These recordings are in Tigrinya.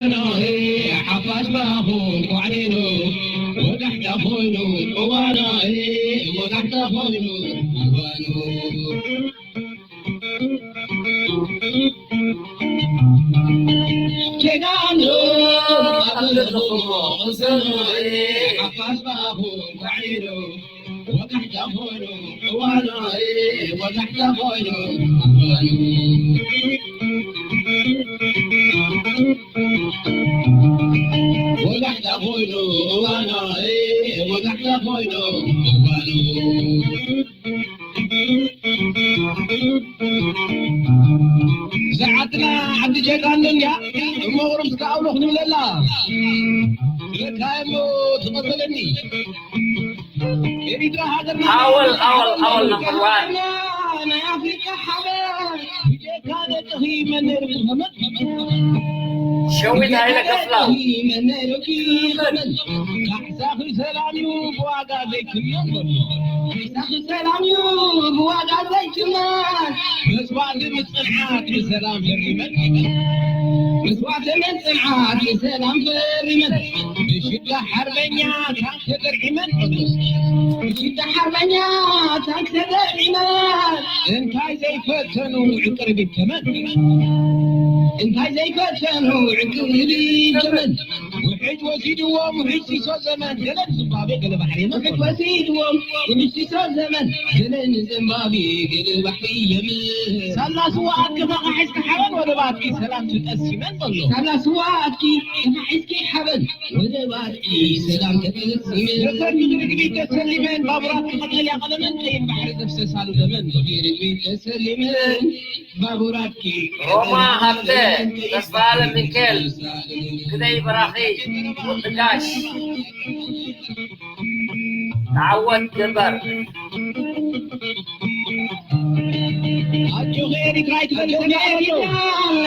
ሓፋሽ ባኹ ኳዕሊኑ ወጋሕታ ኮይኑ እዋኑ፣ ወጋሕታ ኮይኑ እዋኑ። ጀጋኑ ኣብ ዘለኹሞ ቅሰኑ፣ ሓፋሽ ባኹ ኳዕሊኑ ወጋሕታ ኮይኑ እዋኑ፣ ወጋሕታ ኮይኑ እዋኑ። ወጋሕታ ኮይኑ እዋኑ፣ ወጋሕታ ኮይኑ እዋኑ። እዛ ዓድና ዓዲ ጀጋኑ እንድያ እሞ፣ ቁሩብ እስከ ኣውሎ ክንብለላ። ለካ እሞ ትቐበለኒ። ኤሪትራ ሃገርና ኣወል፣ ኣወል፣ ኣወል ነምበር ዋን። ናይ ኣፍሪቃ ሓበን። ብጀካ ደቅኺ መን ነይሩ ክኸመን? ሸዊት ሃይለ ከፍላ። መን ነይሩ ክኸመን? ካሕሳኺ ሰላም እዩ ብዋጋ ዘይትመን በሉ። ካሕሳኺ ሰላም እዩ ብዋጋ ዘይትመን። መስዋእቲ ምጽንዓት ንሰላም ፈሪመን። መስዋእቲ ምጽንዓት ንሰላም ፈሪመን። ብሽዳ ሓርበኛ ተደርዒመን ኦርቶስ። ሽዳ ሓርበኛ ታንክ ተደርዒመን። እንታይ ዘይፈተኑ ዕንቅርቢት ተመን። እንታይ ዘይፈተኑ ዕንቅርቢት ተመን። ውሕጅ ወሲድዎም ውሕጅ ሲሶ ዘመን። ገለ ንዝምባብዌ ገለ ባሕሪ የመን። ውሕጅ ወሲድዎም ውሕጅ ሲሶ ዘመን። ገለ ንዝምባብዌ ገለ ባሕሪ የመን። ሳላ ስዋ ኣክፋ ሒዝካ ሓበን ወደባትኪ ሰላም ትጠስመን ዘሎ። ሳላ ስዋ ኣትኪ ሒዝኪ ሓበን ወደባትኪ ሰላም ተፈጽመ። ብርግቢት ተሰሊመን ባቡራት ቀጠልያ ቀለመን ቀይሕ ባሕሪ ዘፍሰሳሉ ደመን። ብርግቢት ተሰሊመን ባቡራትኪ ሮማ ሃብተ፣ ተስፋ ኣለም ሚካኤል፣ ግደይ በራኺ፣ ወዲ ጋሽ፣ ተዓወት ግንባር። ኣጆኺ ኤሪትራ ኣይትበሊ ሰጋእ በሎ።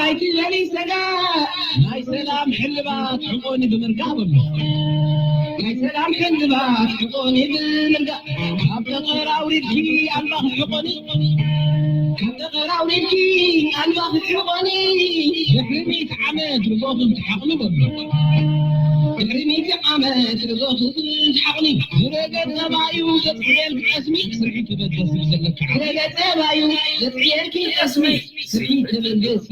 ኣይትበሊ ሰጋእ። ናይ ሰላም ሕልባት ሕቆኒ ብምርጋእ በሎ። ናይ ሰላም ሕልባት ሕቆኒ ብምርጋእ። ካብ ጠጠር ኣውሪድኪ ኣልማኽ ሕቆኒ። ካብ ጠጠር ኣውሪድኪ ኣልማኽ ሕቆኒ። ድሕሪ ሚእቲ ዓመት ርጎኽን ትሓቕኒ በሎ። ድሕሪ ሚእቲ ዓመት ርጎኽን ትሓቕኒ። ዝረገ ጸባዩ ዘጥዕየልኪ ጠስሚ ስርሒ ተበገሲ ዘለካ። ዝረገ ጸባዩ ዘጥዕየልኪ ጠስሚ ስርሒ ተበገሲ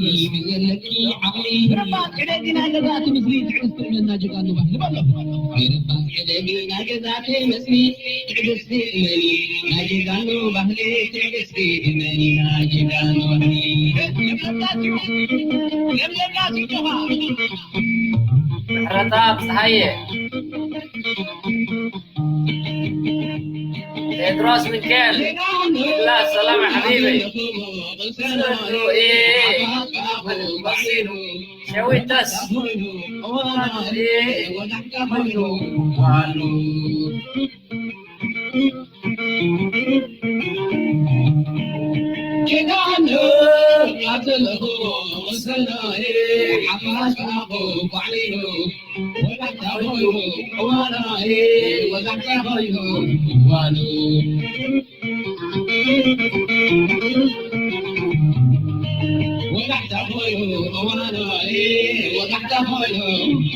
ዘለኪ ዓቕሊ። ረባ ዕደጊ ናይ ገዛእቲ ምስሊ ትዕዝቲ እመና ጀጋኑ ባህሊ በሎ። ረባ ዕደጊ ናይ ገዛእቲ ምስሊ ትዕዝቲ እመኒ ናይ ጀጋኑ ባህሊ ትዕዝቲ እመኒ ናይ ጀጋኑ ባህሊ። ለምለምና ትጮኻ። ምሕረተኣብ ጸሃየ። ቴድሮስ ሚካኤል፣ ይብላ ሰላም ሓቢበይ። ስርሑ፣ ኤ፣ መሲሉ። ሸዊት ደስ። ኪዳኑ ኣብ ዘለኹ ሰናይ ሓፋሽ ኣኹ ባዕሊኑ። ወጋሕታ ኮይኑ እዋናይ፣ ወጋሕታ ኮይኑ እዋኑ። ወጋሕታ ኮይኑ እዋናይ፣ ወጋሕታ ኮይኑ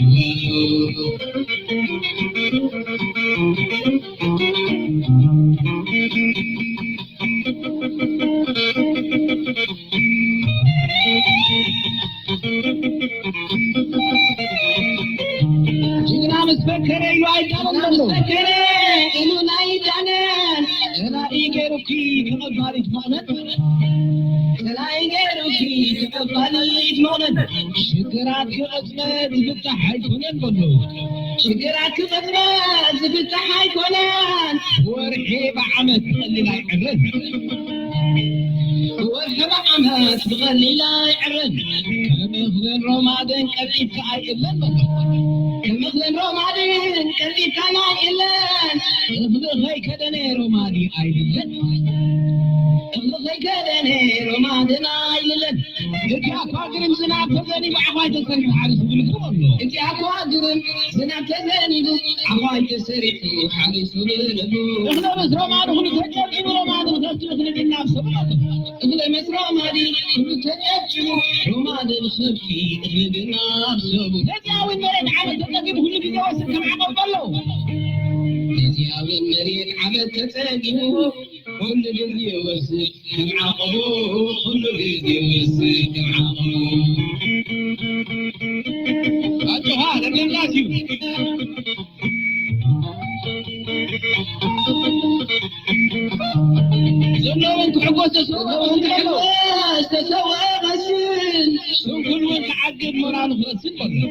እዋኑ። ጅግና ምስ ፈከረ ኢሉ ኣይዳነን ዘሎ። ምስ ፈከረ ኢሉ ኣይዳነን። ጸላኢ ገይሩኪ ተቐባሊት መቕነት። ጸላኢ ገይሩኪ ተቐባሊት መቕነት። ሽግራት ክቐጽመ ዝፍታሕ ኣይኮነን በሎ። ሽግራት ክቐጽመ ዝፍታሕ ኣይኮነን። ወርሒ ብዓመት ብቐሊል ኣይዕረን። ወርሒ ብዓመት ብቐሊል ኣይዕረን። ከም እኽልን ሮማድን ቀልጢፍካ ኣይእለን በሎ። ከም እኽልን ሮማድን ቀልጢፍካ ኣይእለን። እኽሊ ከይከደነ ሮማዲ ኣይልለን። እኽሊ ከይከደነ ሮማድን ኣይልለን። እቲ ኣኳ ግርም ዝናብ ተዘኒቡ ዓዃይ ተሰሪሑ ሓሪሱ ብልክም ኣሎ። እቲ ኣኳ ግርም ዝናብ ተዘኒቡ ዓዃይ ተሰሪሑ ሓሪሱ ብልክም። እኽለ ምስ ሮማን እኽሉ ተጨብጭቡ ሮማን ንኸብቲ እኽሊ ድናብ ሰብሎ። እኽለ ምስ ሮማን እኽሉ ተጨብጭቡ ሮማን ንኸብቲ እኽሊ ድናብ ሰቡ። ነዚኣ እውን መሬት ዓመት ተጸጊቡ ኩሉ ግዜ ወስድ ከም ዓቐብ ኣሎ። ነዚኣ እውን መሬት ዓመት ተጸጊቡ ኩሉ ግዜ ወስድ ከም ዓቐቡ፣ ኩሉ ግዜ ወስድ ከም ዓቐቡ። ኣጆኻ፣ ለምለምናት እዩ። ዘለውን ክሕጎስ ተሰውኦ፣ ዘለውን ክሕጎስ ተሰውኦ መስል። ስንኩል እውን ክዓግብ ሞራሉ ክረስን በሎ።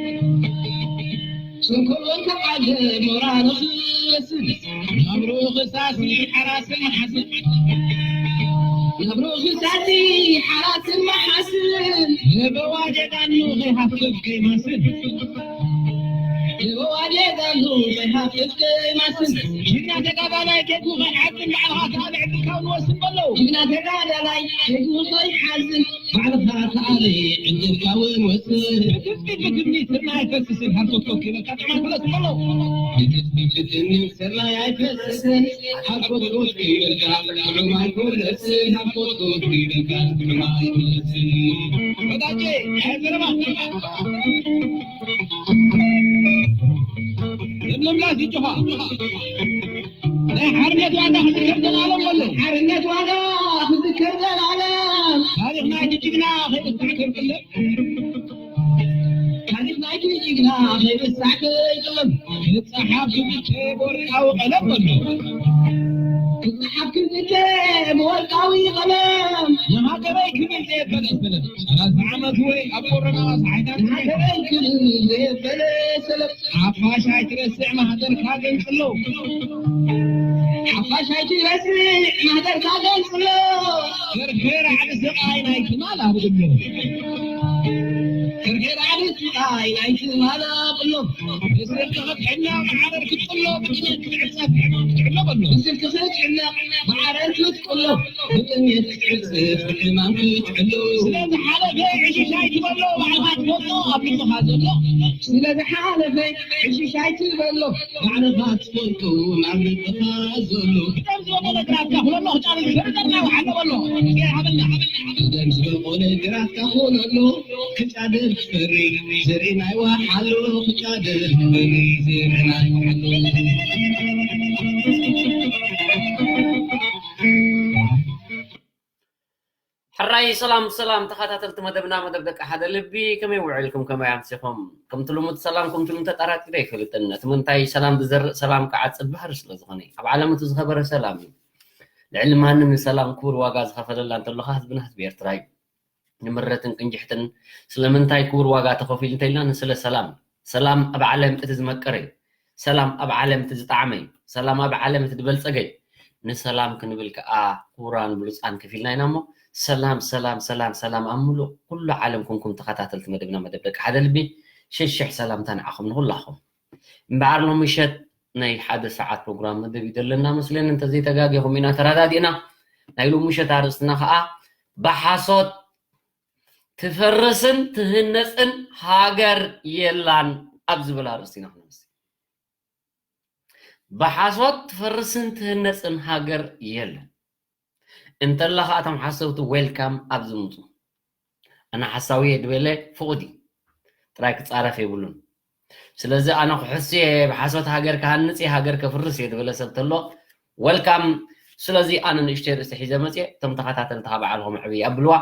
ስንኩል ክዓግብ ሞራሉ ክስን። ናብርኡ ክሳሲ ሓራስን መሓስን። ናብርኡ ክሳሲ ሓራስን መሓስን። ንበዋጀ ዳኑ ከይሃፍፍ ከይማስን። ንበዋጀ ዳኑ ከይሃፍፍ ከይማስን። ጅግና ተጋዳላይ ኬኩ ከይሓዝን ባዕልኻ ተኣልዕ ብልካውን ወስን በለው። ጅግና ተጋዳላይ ኬኩ ከይሓዝን ባዕልኻ ተኣልዕ ዕድልካ እውን ወስን። ብትጽቢት ብትምኒት ስርናይ ኣይፈስስን፣ ሃርቶት ኮፍ ኢልካ ጥዑም ክለስ በሎ። ብትጽቢት ብትምኒት ስርናይ ኣይፈስስን፣ ሃርቶት ኮፍ ኢልካ ጥዑም ኣይኮነስን፣ ሃርቶት ኮፍ ኢልካ ጥዑም ኣይኮነስን። ወዳጄ፣ ኣይ ዘረባ። ለምለምላ ሲጭኻ። ናይ ሓርነት ዋጋ ክዝከር ዘላለም በሎ። ሓርነት ዋጋ ክዝከር ዘላለም። ታሪኽ ናይቲ ጅግና ከይርሳዕ ከይቅለም። ታሪኽ ናይቲ ጅግና ከይርሳዕ ከይቅለም። ክጸሓፍ ክዝከር ብወርቃዊ ቀለም በሎ። ክጸሓፍ ክዝከር ብወርቃዊ ቀለም። ንሃገረይ ክብል ዘየበለ ሰለፍ። ሰላሳ ዓመት ወይ ኣብ ኮሮና ሳሕታት ንሃገረይ ክብል ዘየበለ ሰለፍ። ሓፋሽ ኣይትረስዕ ማህደርካ ገንጽሎ። ሓፋሽ ኣይትረስዕ ማህደርካ ገንጽሎ። ፍርፍር ዓቢ ስቓይ ናይ ትማል ኣብሎ። ፍርፍር ዓቢ ስቓይ ናይ ትማል ኣብሎ። ብስልኪ ክትሕነ ማዕረር ክትጥሎ፣ ብጥሜት ክትዕጸፍ ሕማም ክትሕሎ በሎ። ብስልኪ ክትሕነ ማዕረር ክትጥሎ፣ ብጥሜት ክትዕጸፍ ሕማም ክትሕሎ። ስለ ዝሓለፈ ዕሽሽ ኣይትበሎ፣ ባዕልኻ ትፈልጦ ኣብ ልብኻ ዘሎ። ስለ ዝሓለፈ ዕሽሽ ኣይትበሎ፣ ባዕልኻ ትፈልጦ ኣብ ልብኻ ዘሎ። ብደም ዝበቆለ ግራትካ ኩለሎ ክጫረ ዝፈርደር ናይ ወሓሎ በሎ። እዚኣ ሃበልና። ብደም ዝበቆለ ግራትካ ኩለሎ ክጫድር ክፈሪ ዘርኢ ናይ ወሓሎ ክጫድር ክፈሪ ዘርኢ ናይ ወሓሎ። ሕራይ ሰላም ሰላም ተኸታተልቲ መደብና፣ መደብ ደቂ ሓደ ልቢ፣ ከመይ ውዕልኩም፣ ከመይ ኣምሲኹም? ከምቲ ልሙድ ሰላምኩም ትሉም ተጠራጢረ ኣይፈልጥን። እቲ ምንታይ ሰላም ዝዘርእ ሰላም ክዓጽድ ባህሪ ስለ ዝኾነ እዩ። ኣብ ዓለም እቲ ዝኸበረ ሰላም እዩ። ልዕሊ ማንም ንሰላም ክቡር ዋጋ ዝኸፈለላ እንተሎ ኸኣ ህዝብና ህዝቢ ኤርትራ እዩ። ንምረትን ቅንጅሕትን ስለምንታይ ክቡር ዋጋ ተኸፊሉ እንተኢልና ንስለ ሰላም። ሰላም ኣብ ዓለም እቲ ዝመቀረ እዩ። ሰላም ኣብ ዓለም እቲ ዝጠዓመ እዩ። ሰላም ኣብ ዓለም እቲ ዝበልጸገ እዩ። ንሰላም ክንብል ከኣ ክቡራን ብሉጻን ከፊልና ኢና እሞ ሰላም፣ ሰላም፣ ሰላም፣ ሰላም ኣብ ምሉእ ኩሉ ዓለም ኩንኩም ተኸታተልቲ መደብና መደብ ደቂ ሓደ ልቢ ሽሕ ሽሕ ሰላምታ ንዓኹም ንኹላኹም። እምበኣር ሎሚ ምሸት ናይ ሓደ ሰዓት ፕሮግራም መደብ እዩ ዘለና መስለኒ፣ እንተዘይተጋጌኹም ኢና ተረዳዲእና። ናይ ሎሚ ምሸት ኣርእስትና ከኣ ብሓሶት ትፈርስን ትህነጽን ሃገር የላን ኣብ ዝብል ኣርእስቲ ኢና ክንመጽእ። ብሓሶት ትፈርስን ትህነጽን ሃገር የለን። እንተላ ኸኣ እቶም ሓሰውቲ ዌልካም ኣብዚ ምጹ። ኣነ ሓሳዊ እየ ድበለ ፍቑድ እዩ። ጥራይ ክጻረፍ የብሉን። ስለዚ ኣነ ክሕሱ እየ፣ ብሓሶት ሃገር ክሃንጽ እየ፣ ሃገር ከፍርስ እየ ድበለ ሰብ ተሎ ዌልካም። ስለዚ ኣነ ንእሽተይ ርእሲ ሒዘ መጽየ፣ እቶም ተኸታተልቲ ካብ ባዕልኹም ዕብይ ኣብልዋ።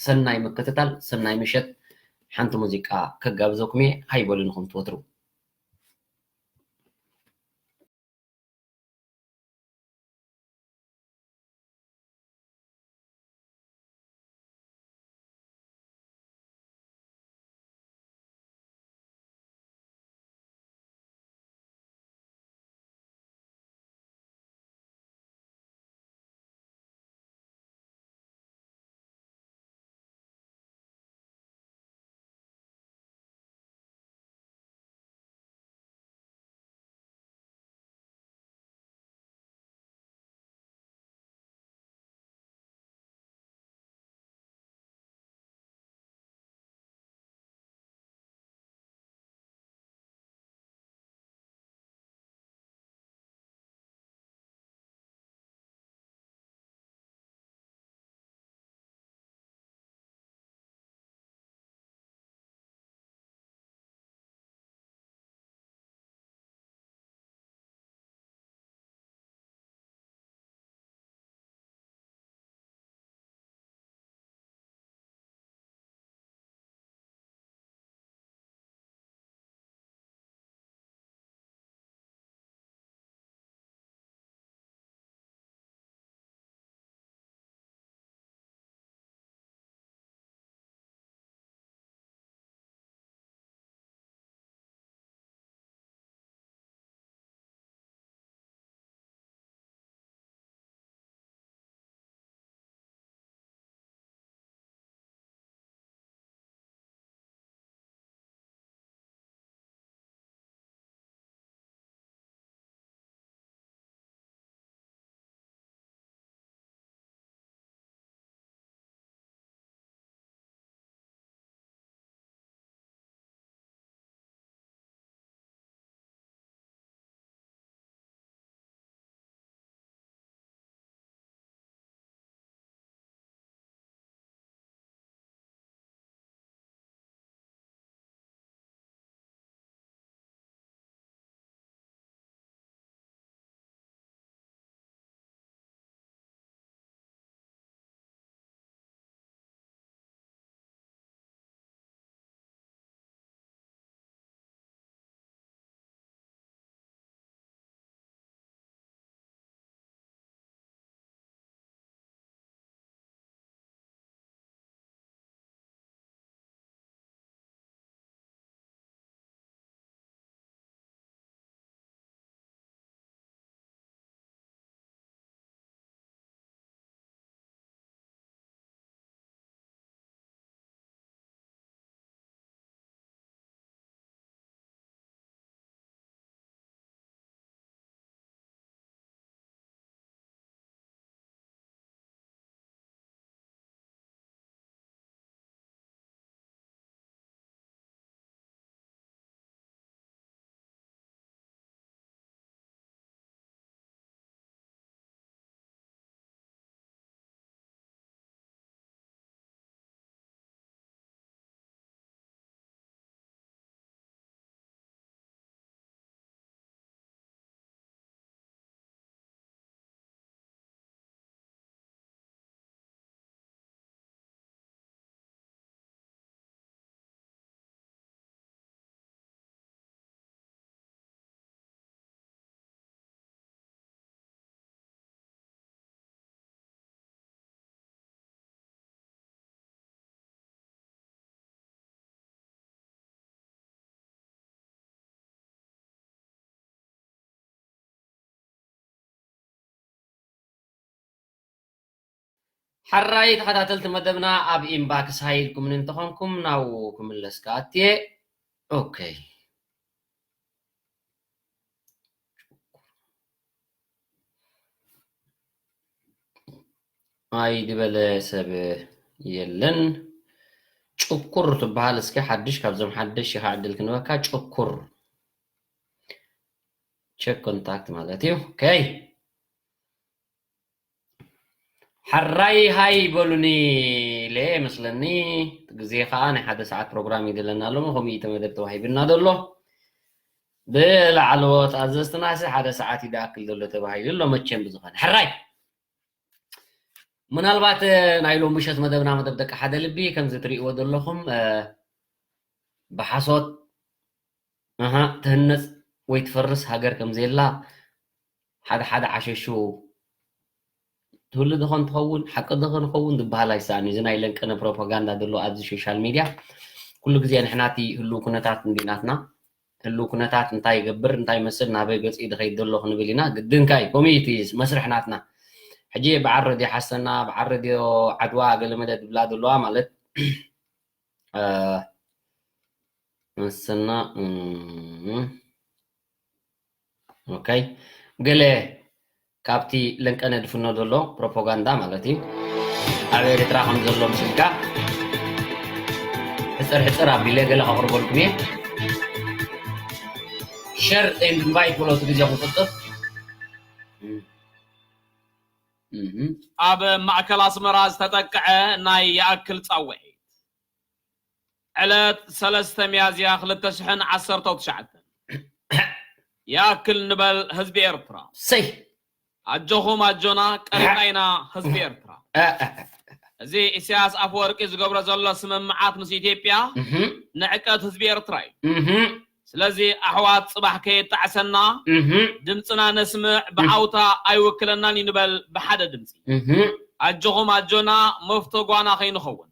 ሰናይ ምክትታል፣ ሰናይ ምሸት። ሓንቲ ሙዚቃ ከጋብዘኩም እየ፣ ሃይ በሉኒ ከም ትወትሩ። ሕራይ ተኸታተልቲ መደብና ኣብ ኢንባክስ ሃይልኩምን እንተኾንኩም ናብኡ ክምለስ ክኣትየ። ኦኬ። ኣይ ዝበለ ሰብ የለን። ጭኩር ትበሃል እስኪ ሓድሽ ካብዞም ሓደሽ ኢኻ ዕድል ክንበካ ጭኩር ቸክ ኮንታክት ማለት እዩ። ኦኬ። ሕራይ ሃይ በሉኒ ኢለ መስለኒ። እቲ ግዜ ከዓ ናይ ሓደ ሰዓት ፕሮግራም እዩ ዘለና ኣሎ። ከምኡ እዩ መደብ ተዋሂብና ዘሎ። ብላዕለዎት ኣዘዝትና ሲ ሓደ ሰዓት እዩ ዝኣክል ዘሎ ተባሂሉ ኣሎ። መቸም ብዝኾነ ሕራይ ምናልባት ናይ ሎም ምሸት መደብና መደብ ደቂ ሓደ ልቢ ከምዚ ትርእይዎ ዘለኹም ብሓሶት ኣሃ ትህነፅ ወይ ትፈርስ ሃገር ከምዘየላ ሓደ ሓደ ዓሸሹ ትህሉ ድኾን ትኸውን ሓቂ ድኾን ኸውን ዝበሃል ኣይሰኣን እዩ። እዚ ናይ ለንቀነ ፕሮፓጋንዳ ዘሎ ኣብዚ ሶሻል ሚድያ ኩሉ ግዜ ንሕና እቲ ህልው ኩነታት እንዲ ናትና ህልው ኩነታት እንታይ ይገብር እንታይ ይመስል ናበይ ገፂ ድኸይድ ዘሎ ክንብል ኢና። ግድንካ እዩ ከምኡ እቲ መስርሕ ናትና። ሕጂ በዓል ረድዮ ሓሰና በዓል ረድዮ ዓድዋ ገለመለ ድብላ ዘለዋ ማለት መሰና ኦኬ ገለ ካብቲ ለንቀነ ድፍኖ ዘሎ ፕሮፓጋንዳ ማለት እዩ። ኣብ ኤርትራ ከም ዘሎ ምስልካ ሕፅር ሕፅር ኣቢለ ገለ ከቕርበልኩም እየ። ሸር ኤንድ ኢንቫይት በሎ እቲ ግዜ ክቁጥብ ኣብ ማእከል ኣስመራ ዝተጠቅዐ ናይ ይኣክል ጻውዒት ዕለት ሰለስተ ሚያዝያ ክልተ ሽሕን ዓሰርተው ትሽዓተን ይኣክል ንበል ህዝቢ ኤርትራ። ሰይ ኣጆኹም ኣጆና ቀሪብና ኢና ህዝቢ ኤርትራ። እዚ ኢሳያስ ኣፈወርቂ ዝገብሮ ዘሎ ስምምዓት ምስ ኢትዮጵያ ንዕቀት ህዝቢ ኤርትራ እዩ። ስለዚ ኣሕዋት ጽባሕ ከየጣዕሰና ድምፅና ነስምዕ ብዓውታ ኣይውክለናን እዩ ንበል ብሓደ ድምፂ ኣጆኹም ኣጆና መፍቶ ጓና ከይንኸውን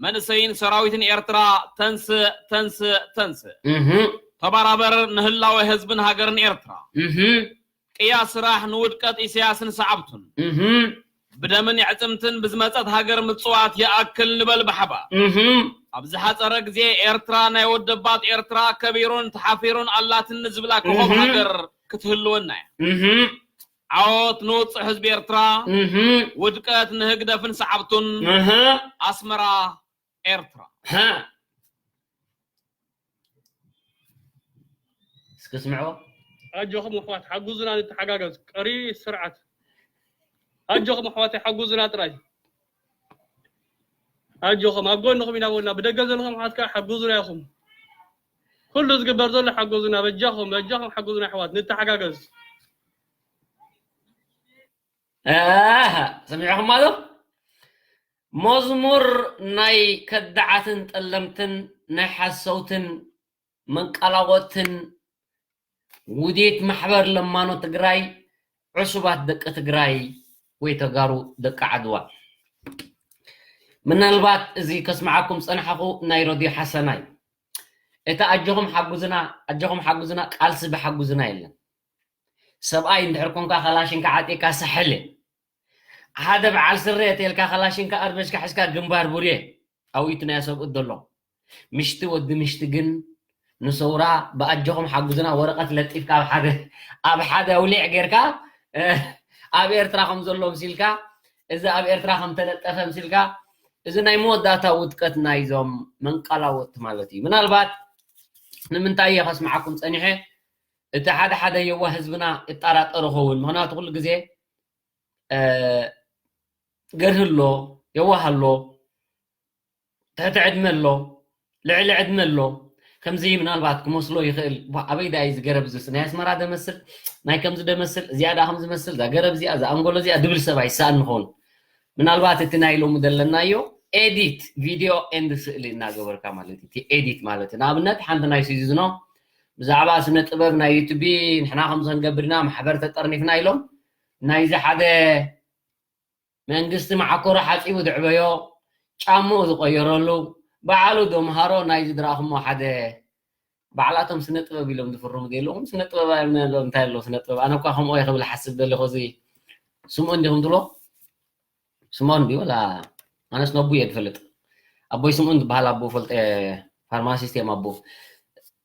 መንእሰይን ሰራዊትን ኤርትራ ተንስእ ተንስእ ተንስእ ተባራበር ንህላወ ህዝብን ሃገርን ኤርትራ ቅያ ስራሕ ንውድቀት ኢሳያስን ሰዓብቱን ብደምን የዕፅምትን ብዝመፀት ሃገር ምፅዋት ይኣክል ንበል ብሓባር። ኣብ ዝሓፀረ ግዜ ኤርትራ ናይ ወደባት ኤርትራ ከቢሩን ተሓፊሩን ኣላትኒ ዝብላ ኮኾብ ሃገር ክትህልወና እያ። ዓወት ንውፁዕ ህዝቢ ኤርትራ፣ ውድቀት ንህግደፍን ሰዓብቱን። ኣስመራ ኤርትራ። እስኪ ስምዕዎ። ኣጆኹም ኣሕዋት ሓጉዙና ንተሓጋገዝ። ቀሪ ስርዓት ኣጆኹም ኣሕዋተይ ሓጉዙና ጥራይ። ኣጆኹም ኣብ ጎንኹም ኢና በሉና። ብደገ ዘለኹም ኣሕዋት ከዓ ሓጉዙና ኢኹም። ኩሉ ዝግበር ዘሎ ሓጉዙና በጃኹም በጃኹም ሓጉዙና ኣሕዋት ንተሓጋገዝ። ኣሃ ሰሚዕኹም ኣሎ። መዝሙር ናይ ከዳዓትን ጠለምትን ናይ ሓሰውትን መንቀላወትን ውዴት ማሕበር ለማኖ ትግራይ ዕሱባት ደቂ ትግራይ ወይ ተጋሩ ደቂ ዓድዋ። ምናልባት እዚ ከስምዓኩም ዝፀናሕኹ ናይ ረድዮ ሓሰና እዩ። እቲ ኣጆኹም ሓጉዝና ኣጆኹም ሓጉዝና ቃልሲ ብሓጉዝና የለን። ሰብኣይ እንድሕር ኮንካ ካላሽንካ ዓጢካ ሳሕል ሓደ በዓል ስረ ተልካ ካላሽንካ ኣርበሽካ ሕዝካ ግንባር ቡሬ ኣብኡ እቲ ናይ ሰብኡት ዘሎ ምሽቲ ወዲ ምሽቲ ግን ንሰውራ ብኣጆኹም ሓጉዝና ወረቐት ለጢፍካ ኣብ ሓደ ኣብ ሓደ ኣውሊዕ ጌርካ ኣብ ኤርትራ ከም ዘሎ ምሲልካ እዚ ኣብ ኤርትራ ከም ተለጠፈ ምሲልካ እዚ ናይ መወዳእታ ውድቀት ናይዞም መንቀላወጥቲ ማለት እዩ። ምናልባት ንምንታይ እየ ከስምዓኩም ጸኒሐ እቲ ሓደ ሓደ የዋህ ህዝብና ይጠራጠር ይኸውን። ምኽንያቱ ኩሉ ግዜ ገርህ ኣሎ፣ የዋህ ኣሎ፣ ትሕቲ ዕድመ ኣሎ፣ ልዕሊ ዕድመ ኣሎ። ከምዚ ምናልባት ክመስሎ ይኽእል። ቧ፣ ኣበይ ደኣ እዩ እዚ ገረብ እዚስ? ናይ ኣስመራ ደመስል፣ ናይ ከምዚ ደመስል፣ እዚኣ ደኣ ከምዚ መስል፣ እዛ ገረብ እዚኣ፣ እዛ ኣንጎሎ እዚኣ ድብል ሰብ ኣይሰኣን ንኸውን። ምናልባት እቲ ናይ ሎሚ ዘለናዮ ኤዲት ቪድዮ ኤንድ ስእሊ እናገበርካ ማለት እዩ። እቲ ኤዲት ማለት እዩ። ንኣብነት ሓንቲ ናይ ሲዝኖ ብዛዕባ ስነ ጥበብ ናይ ዩቱቢ ንሕና ከምዚ ክንገብር ኢና ማሕበር ተጠርኒፍና ኢሎም ናይዚ ሓደ መንግስቲ መዓኮሮ ሓፂቡ ዝዕበዮ ጫምኡ ዝቆየረሉ በዓሉ ዶ ምሃሮ ናይዚ ድረኣኹሞ ሓደ ባዕላቶም ስነ ጥበብ ኢሎም ዝፍርሙ ዘለኹም ስነ ጥበብ እንታይ ኣሎ ስነ ጥበብ ኣነ እኳ ከምኡ ክብል ሓስብ ዘለኹ እዚ ስምኡ እንዲኹም ትብሎ ስምኦን ድዩ ወላ ኣነስ ነቡ እየ ዝፈልጥ። ኣቦይ ስምኦን ዝበሃል ኣቦ ፈልጠ፣ ፋርማሲስት እዮም ኣቦ።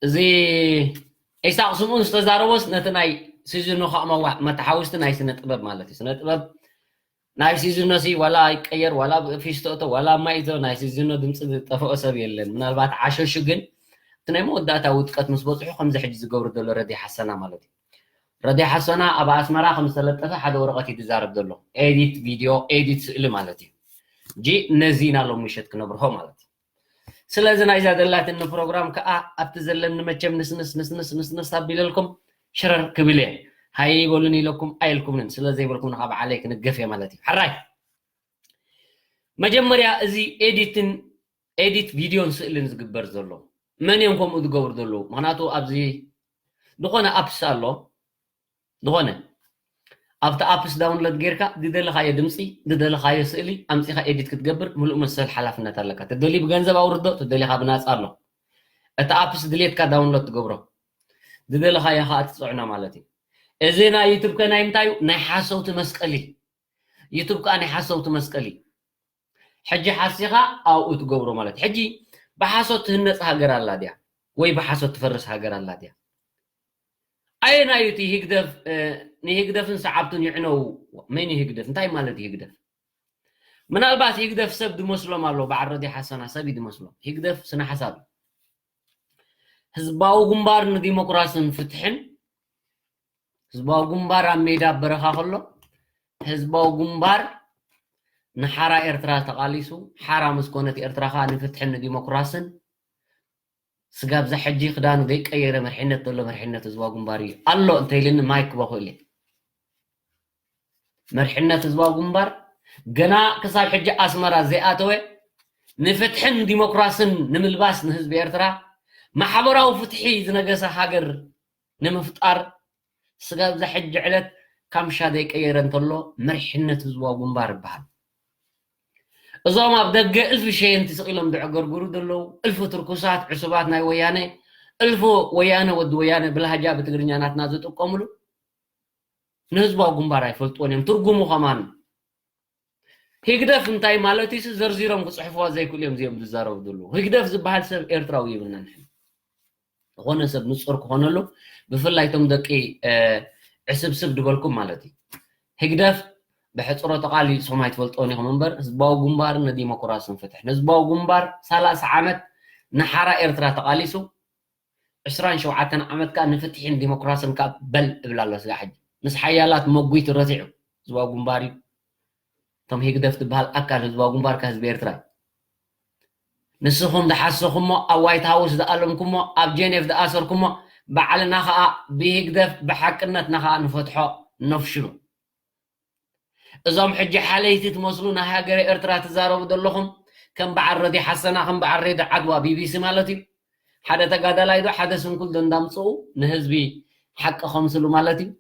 እዚ ኢሳቅ ስምኦን ዝተዛረቦስ ነቲ ናይ ሲዝኖ ከኣ መዋ-፣ መተሓውስቲ ናይ ስነ ጥበብ ማለት እዩ። ስነ ጥበብ ናይ ሲዝኖ ሲ ዋላ ይቀየር፣ ዋላ ፊስቶ እቶ፣ ዋላ ማይ እቶ፣ ናይ ሲዝኖ ድምፂ ዝጠፍኦ ሰብ የለን። ምናልባት ዓሸሹ ግን እቲ ናይ መወዳእታ ውድቀት ምስ በፅሑ ከምዚ ሕጂ ዝገብሩ ዘሎ ረዲ ሓሰና ማለት እዩ። ረዲ ሓሰና ኣብ ኣስመራ ከም ዝተለጠፈ ሓደ ወረቐት እዩ ዝዛረብ ዘሎ። ኤዲት ቪድዮ፣ ኤዲት ስእሊ ማለት እዩ። ጂ ነዚ ኢና ሎም ምሸት ክነብርሆ ማለት እዩ። ስለዚ ናይዛ ዘላትኒ ፕሮግራም ከዓ ኣብቲ ዘለኒ መቸም ንስንስ ንስንስ ንስንስ ኣቢለልኩም ሽረር ክብል እየ። ሃይ በሉን ኢለኩም ኣይልኩምንን፣ ስለ ዘይበልኩም ንካ በዓለይ ክንገፍ እየ ማለት እዩ። ሕራይ፣ መጀመርያ እዚ ኤዲትን፣ ኤዲት ቪድዮን ስእልን ዝግበር ዘሎ መን እዮም ከምኡ ዝገብሩ ዘለዉ? ምክንያቱ ኣብዚ ዝኾነ ኣፕስ ኣሎ፣ ዝኾነ ኣብቲ ኣፕስ ዳውንሎድ ጌርካ ዝደለኻዮ ድምፂ፣ ዝደለኻዮ ስእሊ ኣምፂኻ ኤዲት ክትገብር ምሉእ መሰል ሓላፍነት ኣለካ። ትደሊ ብገንዘብ ኣውርዶ፣ ትደሊኻ ብናፃ ኣሎ። እቲ ኣፕስ ድሌትካ ዳውንሎድ ትገብሮ፣ ዝደለኻዮ ከዓ ትፅዕኖ ማለት እዩ። እዚ ናይ ዩቱብ ከ ናይ ምንታይ እዩ? ናይ ሓሰውቲ መስቀሊ። ዩቱብ ከዓ ናይ ሓሰውቲ መስቀሊ። ሕጂ ሓሲኻ ኣብኡ ትገብሮ ማለት። ሕጂ ብሓሶት ትህነፅ ሃገር ኣላ ድያ? ወይ ብሓሶት ትፈርስ ሃገር ኣላ ድያ? ኣየናዩ እቲ ህግደፍ፣ እ፣ ንህግደፍን ሰዓብቱን ይዕነው? መን እዩ ህግደፍ? እንታይ ማለት እዩ ህግደፍ? ምናልባት ህግደፍ ሰብ ድመስሎም ኣሎ፣ በዓል ረዲ ሓሰና ሰብ እዩ ድመስሎም። ህግደፍ ስነ ሓሳብ እዩ። ህዝባዊ ግንባር ንዲሞክራስን ፍትሕን፣ ህዝባዊ ግንባር ኣብ ሜዳ ኣብ በረኻ ከሎ፣ ህዝባዊ ግንባር ንሓራ ኤርትራ ተቓሊሱ፣ ሓራ ምስ ኮነት ኤርትራ ኸኣ ንፍትሕን ንዲሞክራስን ስጋብ ዛ ሕጂ ክዳኑ ዘይቀየረ መርሕነት ዘሎ መርሕነት ህዝባዊ ግንባር እዩ ኣሎ እንተኢልኒ ማይክ ክበኹ ኢለ። መርሕነት ህዝባዊ ግንባር ገና ክሳብ ሕጂ ኣስመራ ዘይኣተወ፣ ንፍትሕን ዲሞክራስን ንምልባስ ንህዝቢ ኤርትራ፣ ማሕበራዊ ፍትሒ ዝነገሰ ሃገር ንምፍጣር ስጋብ እዛ ሕጂ ዕለት ካምሻ ዘይቀየረ እንተሎ መሪሕነት ህዝባዊ ግንባር ይበሃል። እዞም ኣብ ደገ እልፊ ሸየንቲ ስቕ ኢሎም ዘዕገርግሩ ዘለዉ፣ እልፊ ትርኩሳት ዕሱባት ናይ ወያነ፣ እልፊ ወያነ ወዲ ወያነ ብላህጃ ብትግርኛ ናትና ዝጥቀምሉ፣ ንህዝባዊ ግንባር ኣይፈልጥዎን እዮም። ትርጉሙ ከማን ህግደፍ እንታይ ማለት እዩ? ዘርዚሮም ክፅሕፍዋ ዘይክእሉ እዮም እዚኦም ዝዛረቡ ዘለዉ። ህግደፍ ዝበሃል ሰብ ኤርትራዊ የብልናን ንሕና። ዝኾነ ሰብ ንፁር ክኾነሉ፣ ብፍላይ እቶም ደቂ፣ እ፣ ዕስብስብ ዝበልኩም ማለት እዩ። ህግደፍ ብሕፅሮተ ቃል ንስኹም ኣይትፈልጥዎን ኢኹም እምበር፣ ህዝባዊ ግንባር ንዲሞክራስን ፍትሕን፣ ህዝባዊ ግንባር ሰላሳ ዓመት ንሓራ ኤርትራ ተቓሊሱ፣ ዕስራን ሸውዓተን ዓመት ከኣ ንፍትሒን ዲሞክራስን ከኣ በል እብል ኣሎ። ስጋዕ ሕጂ ምስ ሓያላት መጒቱ ረቲዑ ህዝባዊ ግንባር እዩ። እቶም ህግደፍ ትበሃል ኣካል ህዝባዊ ግንባር ከ ህዝቢ ኤርትራ እዩ። ንስኹም ዝሓሰኹሞ፣ ኣብ ዋይት ሃውስ ዝኣለምኩሞ፣ ኣብ ጀኔቭ ዝኣሰርኩሞ፣ ባዕልና ኸኣ ብህግደፍ ብሓቅነትና ኸኣ ንፈትሖ፣ ነፍሽሎ። እዞም ሕጂ ሓለይቲ ትመስሉ ናይ ሃገረ ኤርትራ ትዛረቡ ዘለኹም፣ ከም በዓል ረዲ ሓሰና፣ ከም በዓል ሬድዮ ዓድዋ፣ ቢቢሲ ማለት እዩ። ሓደ ተጋዳላይ ዶ ሓደ ስንኩል ዶ እንዳምጽኡ ንህዝቢ ሓቂ ከምስሉ ማለት እዩ።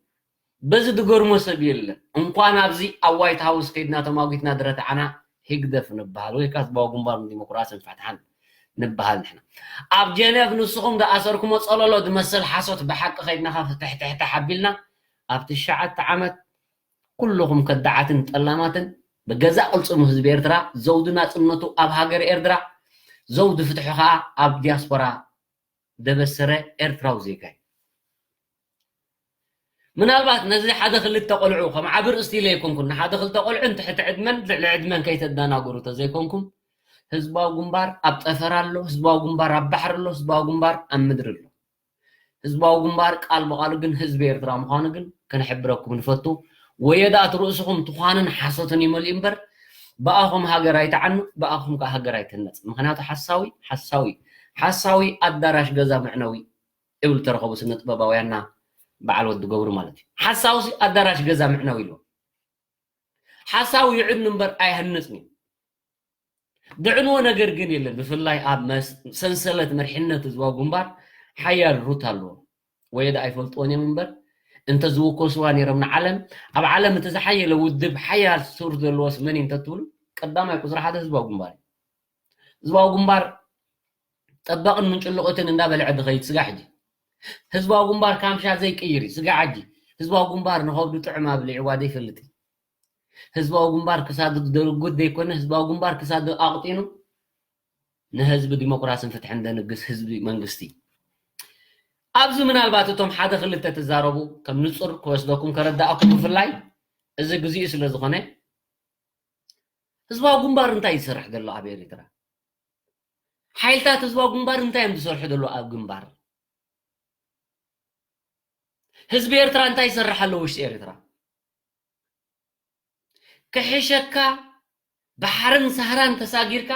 በዚ ድገርሞ ሰብ የለን። እንኳን ኣብዚ ኣብ ዋይት ሃውስ ከይድና ተማጒትና ዝረታዕና ህግደፍ ንበሃል ወይ ከዓ ህዝባዊ ግንባር ንዲሞክራስን ፍትሓን ንበሃል ንሕና። ኣብ ጀኔቭ ንስኹም ዝኣሰርኩሞ ጸለሎ ዝመስል ሓሶት ብሓቂ ከይድና ካብ ትሕትሕትሕ ኣቢልና ኣብ ትሽዓተ ዓመት ኩልኹም ከዳዓትን ጠላማትን ብገዛእ ቅልጽሙ ህዝቢ ኤርትራ ዘውዲ ናጽነቱ ኣብ ሃገር ኤርትራ፣ ዘውዲ ፍትሑ ኸኣ ኣብ ዲያስፖራ ደበሰረ ኤርትራዊ ዜጋ እዩ። ምናልባት ነዚ ሓደ ክልተ ቆልዑ ከም ዓቢ ርእስቲ ኢለ ኣይኮንኩን፣ ንሓደ ክልተ ቆልዑ ንትሕቲ ዕድመን ልዕሊ ዕድመን ከይተደናግሩ ተዘይኮንኩም፣ ህዝባዊ ግንባር ኣብ ጠፈር ኣሎ፣ ህዝባዊ ግንባር ኣብ ባሕሪ ኣሎ፣ ህዝባዊ ግንባር ኣብ ምድሪ ኣሎ። ህዝባዊ ግንባር ቃል ብቓሉ ግን ህዝቢ ኤርትራ ምዃኑ ግን ክንሕብረኩም ንፈቱ። ወዮ ደኣ እቲ ርእስኹም ትዃንን ሓሶትን ይመልኡ እምበር፣ ብኣኹም ሃገር ኣይትዓኑ፣ ብኣኹም ከኣ ሃገር ኣይትህነጽ። ምኽንያቱ ሓሳዊ፣ ሓሳዊ፣ ሓሳዊ ኣዳራሽ ገዛ መዕነዊ ይብል ተረኸቡ ስነ ጥበባውያንና በዓል ወዲ ገብሩ ማለት እዩ። ሓሳውሲ ኣዳራሽ ገዛ መዕነዊ ኢልዎ። ሓሳዊ ይዕኑ እምበር ኣይሃንጽን እዩ። ድዕንዎ ነገር ግን የለን። ብፍላይ ኣብ መስ-፣ ሰንሰለት መሪሕነት ህዝባዊ ግንባር ሓያል ሩት ኣለዎ። ወይ ደኣ ኣይፈልጥዎን እዮም እምበር፣ እንተዝውከስዋ ነይሮም ንዓለም፣ ኣብ ዓለም እቲ ዝሓየለ ውድብ ሓያል ሱር ዘለዎስ መን እዩ እንተትብሉ፣ ቀዳማይ ቁጽሪ ሓደ ህዝባዊ ግንባር እዩ። ህዝባዊ ግንባር ጠበቕን ምንጭልቑትን እንዳበልዐ ድኸይድ ስጋ ሕጂ። ህዝባዊ ግንባር ካምሻ ዘይቅይር እዩ ስጋ ሕጂ። ህዝባዊ ግንባር ንኸብዱ ጥዕም ኣብሊዕዋ ዘይፈልጥ እዩ። ህዝባዊ ግንባር ክሳዱ ደርጉት ዘይኮነ፣ ህዝባዊ ግንባር ክሳዱ ኣቕጢኑ ንህዝቢ ዲሞክራስን ፍትሕን ደንግስ ህዝቢ መንግስቲ። ኣብዚ ምናልባት እቶም ሓደ ክልተ ትዛረቡ ከም ንጹር ክወስደኩም ከረዳእኩም፣ ብፍላይ እዚ ግዜኡ ስለ ዝኾነ፣ ህዝባዊ ግንባር እንታይ ይሰርሕ ዘሎ ኣብ ኤርትራ? ሓይልታት ህዝባዊ ግንባር እንታይ እዮም ዝሰርሑ ዘሎ ኣብ ግንባር? ህዝቢ ኤርትራ እንታይ ይሰርሕ ኣሎ ውሽጢ ኤርትራ? ክሕሸካ ባሕርን ሳህራን ተሳጊርካ፣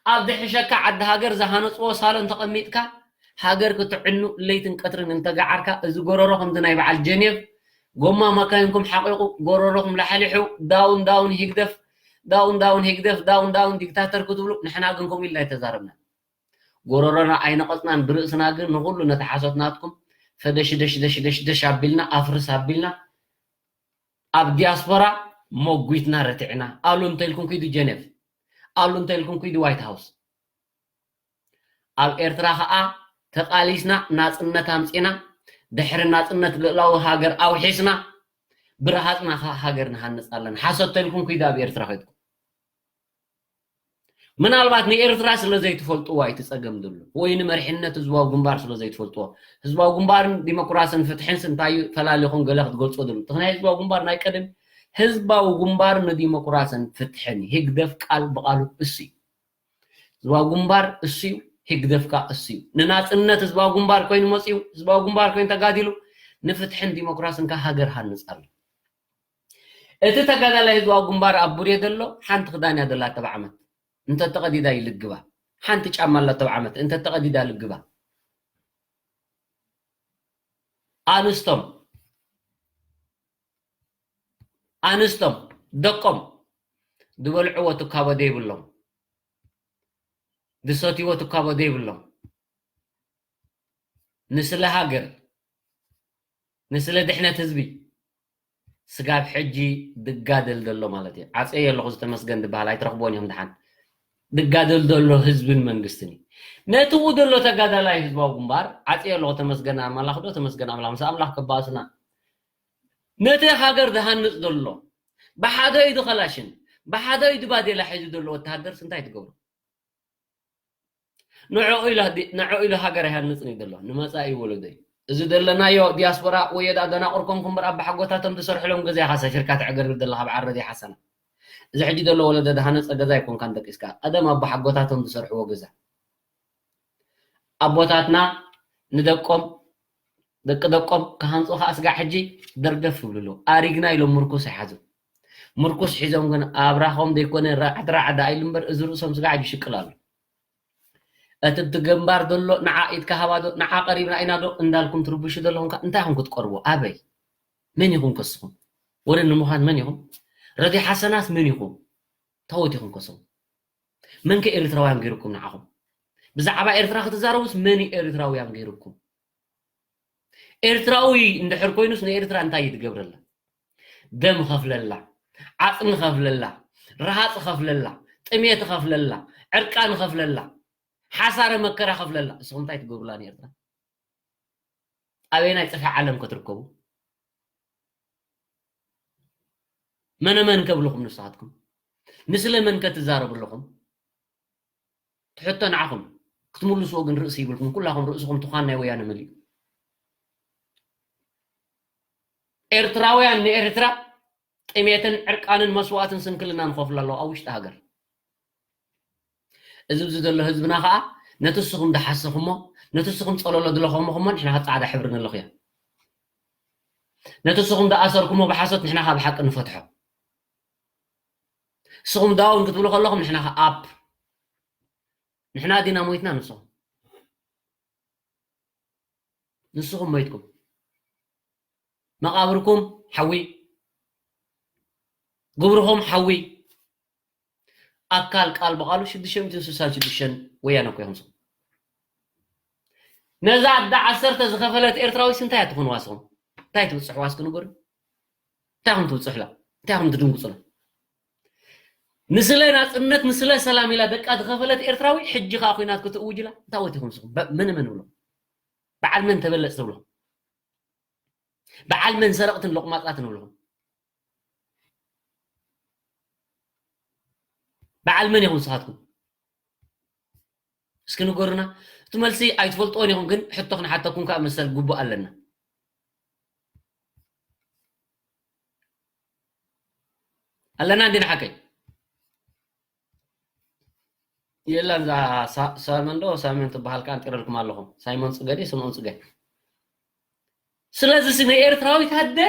ኣብ ድሕሸካ ዓዲ ሃገር ዝሃነጽዎ ሳሎን ተቐሚጥካ፣ ሃገር ክትዕኑ ለይትን ቀትርን እንተገዓርካ፣ እዚ ጎረሮ ከምቲ ናይ በዓል ጀኔቭ ጎማ ማካይንኩም ሓቂቑ፣ ጎረሮኹም ላሕሊሑ፣ ዳውን ዳውን ሂግደፍ፣ ዳውን ዳውን ሂግደፍ፣ ዳውን ዳውን ዲክታተር ክትብሉ፣ ንሕና ግን ከምኡ ኢልና ኣይተዛረብናን። ጎረሮና ኣይነቐጽናን፣ ብርእስና ግን ንኹሉ ነቲ ሓሶት ናትኩም ፈደሽ ደሽ ደሽ ደሽ ደሽ ኣቢልና፣ ኣፍርስ ኣቢልና፣ ኣብ ዲያስፖራ መጒትና ረቲዕና። ኣሉ እንተኢልኩም ኪዱ ጀኔቭ፣ ኣሉ እንተኢልኩም ኪዱ ዋይት ሃውስ። ኣብ ኤርትራ ኸኣ ተቓሊስና ናጽነት ኣምጺና፣ ድሕሪ ናጽነት ልእላዊ ሃገር ኣውሒስና፣ ብረሃጽና ኸኣ ሃገር ንሃንጽ ኣለና። ሓሶት ተልኩም ኪዱ ኣብ ኤርትራ ኸይድኩም። ምናልባት ንኤርትራ ስለ ዘይትፈልጥዎ ኣይትጸገም ድሉ፣ ወይ ንመሪሕነት ህዝባዊ ግንባር ስለ ዘይትፈልጥዎ። ህዝባዊ ግንባርን ዲሞክራስን ፍትሕን እንታይ እዩ ፈላሊኹም ገለ ክትገልጾ ድሉ። እቲ ናይ ህዝባዊ ግንባር ናይ ቀደም ህዝባዊ ግንባር ንዲሞክራስን ፍትሕን ህግደፍ ቃል ብቓሉ እሱ እዩ። ህዝባዊ ግንባር እሱ እዩ፣ ህግደፍ ከኣ እሱ እዩ። ንናጽነት ህዝባዊ ግንባር ኮይኑ መጺኡ፣ ህዝባዊ ግንባር ኮይኑ ተጋዲሉ፣ ንፍትሕን ዲሞክራስን ከኣ ሃገር ሃንጽ ኣሎ። እቲ ተጋዳላይ ህዝባዊ ግንባር ኣብ ቡሬ ዘሎ ሓንቲ ክዳን እያ ዘላ ተባዓመት። እንተተቐዲዳ ይልግባ። ሓንቲ ጫማ ኣላ ተባዓመት። እንተተቐዲዳ ልግባ። ኣንስቶም፣ ኣንስቶም፣ ደቆም፣ ዝበልዕዎ ትካቦ ዘይብሎም፣ ዝሰትይዎ ትካቦ ዘይብሎም፣ ንስለ ሃገር፣ ንስለ ድሕነት ህዝቢ፣ ስጋብ ሕጂ ድጋደል ዘሎ ማለት እዩ። ዓፀየ ኣለኹ ዝተመስገን ዝበሃል ኣይትረኽቦን እዮም ድሓን። ድጋደል ዘሎ ህዝብን መንግስትን እዩ። ነቲ ኡ ዘሎ ተጋዳላይ ህዝባዊ ግንባር፣ ዓፀየ ኣለኹ ተመስገን ኣምላኽ ዶ፣ ተመስገን ኣምላኽ፣ ምስ ኣምላኽ ከባእስና። ነቲ ሃገር ዝሃንጽ ዘሎ፣ ብሓደ ኢዱ ከላሽን፣ ብሓደ ኢዱ ባዴላ ሒዙ ዘሎ ወተሃደርስ እንታይ ትገብሮ? ንዕኡ ኢሉ ሃዲ-፣ ንዕኡ ኢሉ ሃገር ኣይሃንጽን እዩ ዘሎ፣ ንመጻኢ ወለዶ እዩ። እዚ ዘለናዮ ዲያስፖራ ወዮ ደኣ ደናቑር ኮንኩ እምበር፣ ኣባሓጎታቶም ዝሰርሕሎም ገዛ ኢኻ ሰፊርካ ተዕገርግር ዘለኻ በዓል ረድዮ ሓሰና። እዚ ሕጂ ዘሎ ወለዶ ዝሃነጸ ገዛ ኣይኮንካን ደቂስካ፣ ቀደም ኣባሓጎታቶም ዝሰርሕዎ ገዛ። ኣቦታትና ንደቆም፣ ደቂ ደቆም ክሃንጹ ከኣ ስጋዕ ሕጂ ደርገፍ ይብሉ ኣለዉ። ኣሪግና ኢሎም ምርኩስ ኣይሓዙ። ምርኩስ ሒዞም ግን ኣብራኾም ዘይኮነ ራዕድ ራዕድ ኣይሉ እምበር፣ እዚ ርእሶም ስጋዕ ሕጂ ይሽቅል ኣሎ። እቲ ብቲ ግንባር ዘሎ ንዓ ኢድካ ሃባ ዶ፣ ንዓ ቀሪብና ኢና ዶ እንዳልኩም ትርብሹ ዘለኹም ከ እንታይ ኢኹም ክትቀርቡ? ኣበይ? መን ኢኹም ከስኹም? ወረ ንምዃን መን ኢኹም? ረድዮ ሓሰናስ መን ኢኹም? ታወት ኢኹም ከስኹም? መን ከ ኤርትራውያን ገይሩኩም ንዓኹም? ብዛዕባ ኤርትራ ክትዛረቡስ መን እዩ ኤርትራውያን ገይሩኩም? ኤርትራዊ እንድሕር ኮይኑስ ንኤርትራ እንታይ እዩ ትገብረላ? ደም ኸፍለላ፣ ዓጽሚ ኸፍለላ፣ ረሃጽ ኸፍለላ፣ ጥሜት ኸፍለላ፣ ዕርቃን ኸፍለላ፣ ሓሳረ መከራ ኸፍለላ። እስኹም እንታይ ትገብሩላ ንኤርትራ? ኣበየናይ ጽፍሒ ዓለም ከ ትርከቡ? መነ መን ከብልኹም ንስኻትኩም? ንስለ መን ከ ትዛረቡ ኣለኹም? ትሕቶ ንዓኹም ክትምልስዎ ግን ርእሲ ይብልኩም። ኩላኹም ርእስኹም ትዃን ናይ ወያነ መሊኡ። ኤርትራውያን ንኤርትራ ጥሜትን ዕርቃንን መስዋእትን ስንክልናን ንኸፍሎ ኣለዉ ኣብ ውሽጢ ሃገር። እዚ ኣብዚ ዘሎ ህዝብና ኸኣ ነቲ እስኹም ዝሓሰኹሞ፣ ነቲ እስኹም ጸለሎ ዝለኸምኹሞ ንሕና ኸኣ ጻዕዳ ሕብሪ ንለኽዮ። ነቲ እስኹም ዝኣሰርኩሞ ብሓሶት ንሕና ኸኣ ብሓቂ ንፈትሖ። እስኹም ዳውን ክትብሉ ከለኹም ንሕና ኸኣ ኣፕ። ንሕና ዲና ሞይትና ንስኹም? ንስኹም ሞይትኩም። መቓብርኩም ሓዊ፣ ግብርኹም ሓዊ። ኣካል ቃል ብቓሉ ሽዱሽተ ሚእትን ስሳን ሽዱሽተን ወያነ እኮ ኢኹም ንስኹም። ነዛ ኣደ ዓሰርተ ዝኸፈለት ኤርትራዊስ እንታይ እያ ትኾንዋ ንስኹም? እንታይ ትብጽሕዋ እስኪ ንገሩ? እንታይ ኢኹም ትብጽሑላ? እንታይ ኢኹም ትድንግጹላ? ንስለ ናጽነት፣ ንስለ ሰላም ኢላ ደቃ ዝኸፈለት ኤርትራዊ ሕጂ ከኣ ኲናት ክትእውጅላ እንታይ ወት ኢኹም ንስኹም? በ-፣ መን መን ንብሎ? በዓል መን ተበለጽ ትብሎ? በዓል መን ሰረቕትን ሎቕማጻትን ንብሎ? በዓል መን ኢኹም ንስኻትኩም? እስኪ ንገሩና። እቲ መልሲ ኣይትፈልጥዎን ኢኹም፣ ግን ሕቶ ክንሓተኩም ከዓ መሰል ግቡእ ኣለና። ኣለና እንዲና ሓቀይ? የላን። እዛ ሳ-፣ ሳይመን ዶ ሳይመን ትበሃል ከኣ ኣንጢረልኩም ኣለኹም። ሳይመን ጽገ ድዩ ስምኦን ጽገ? ስለዚ ሲ ንኤርትራዊት ኣደ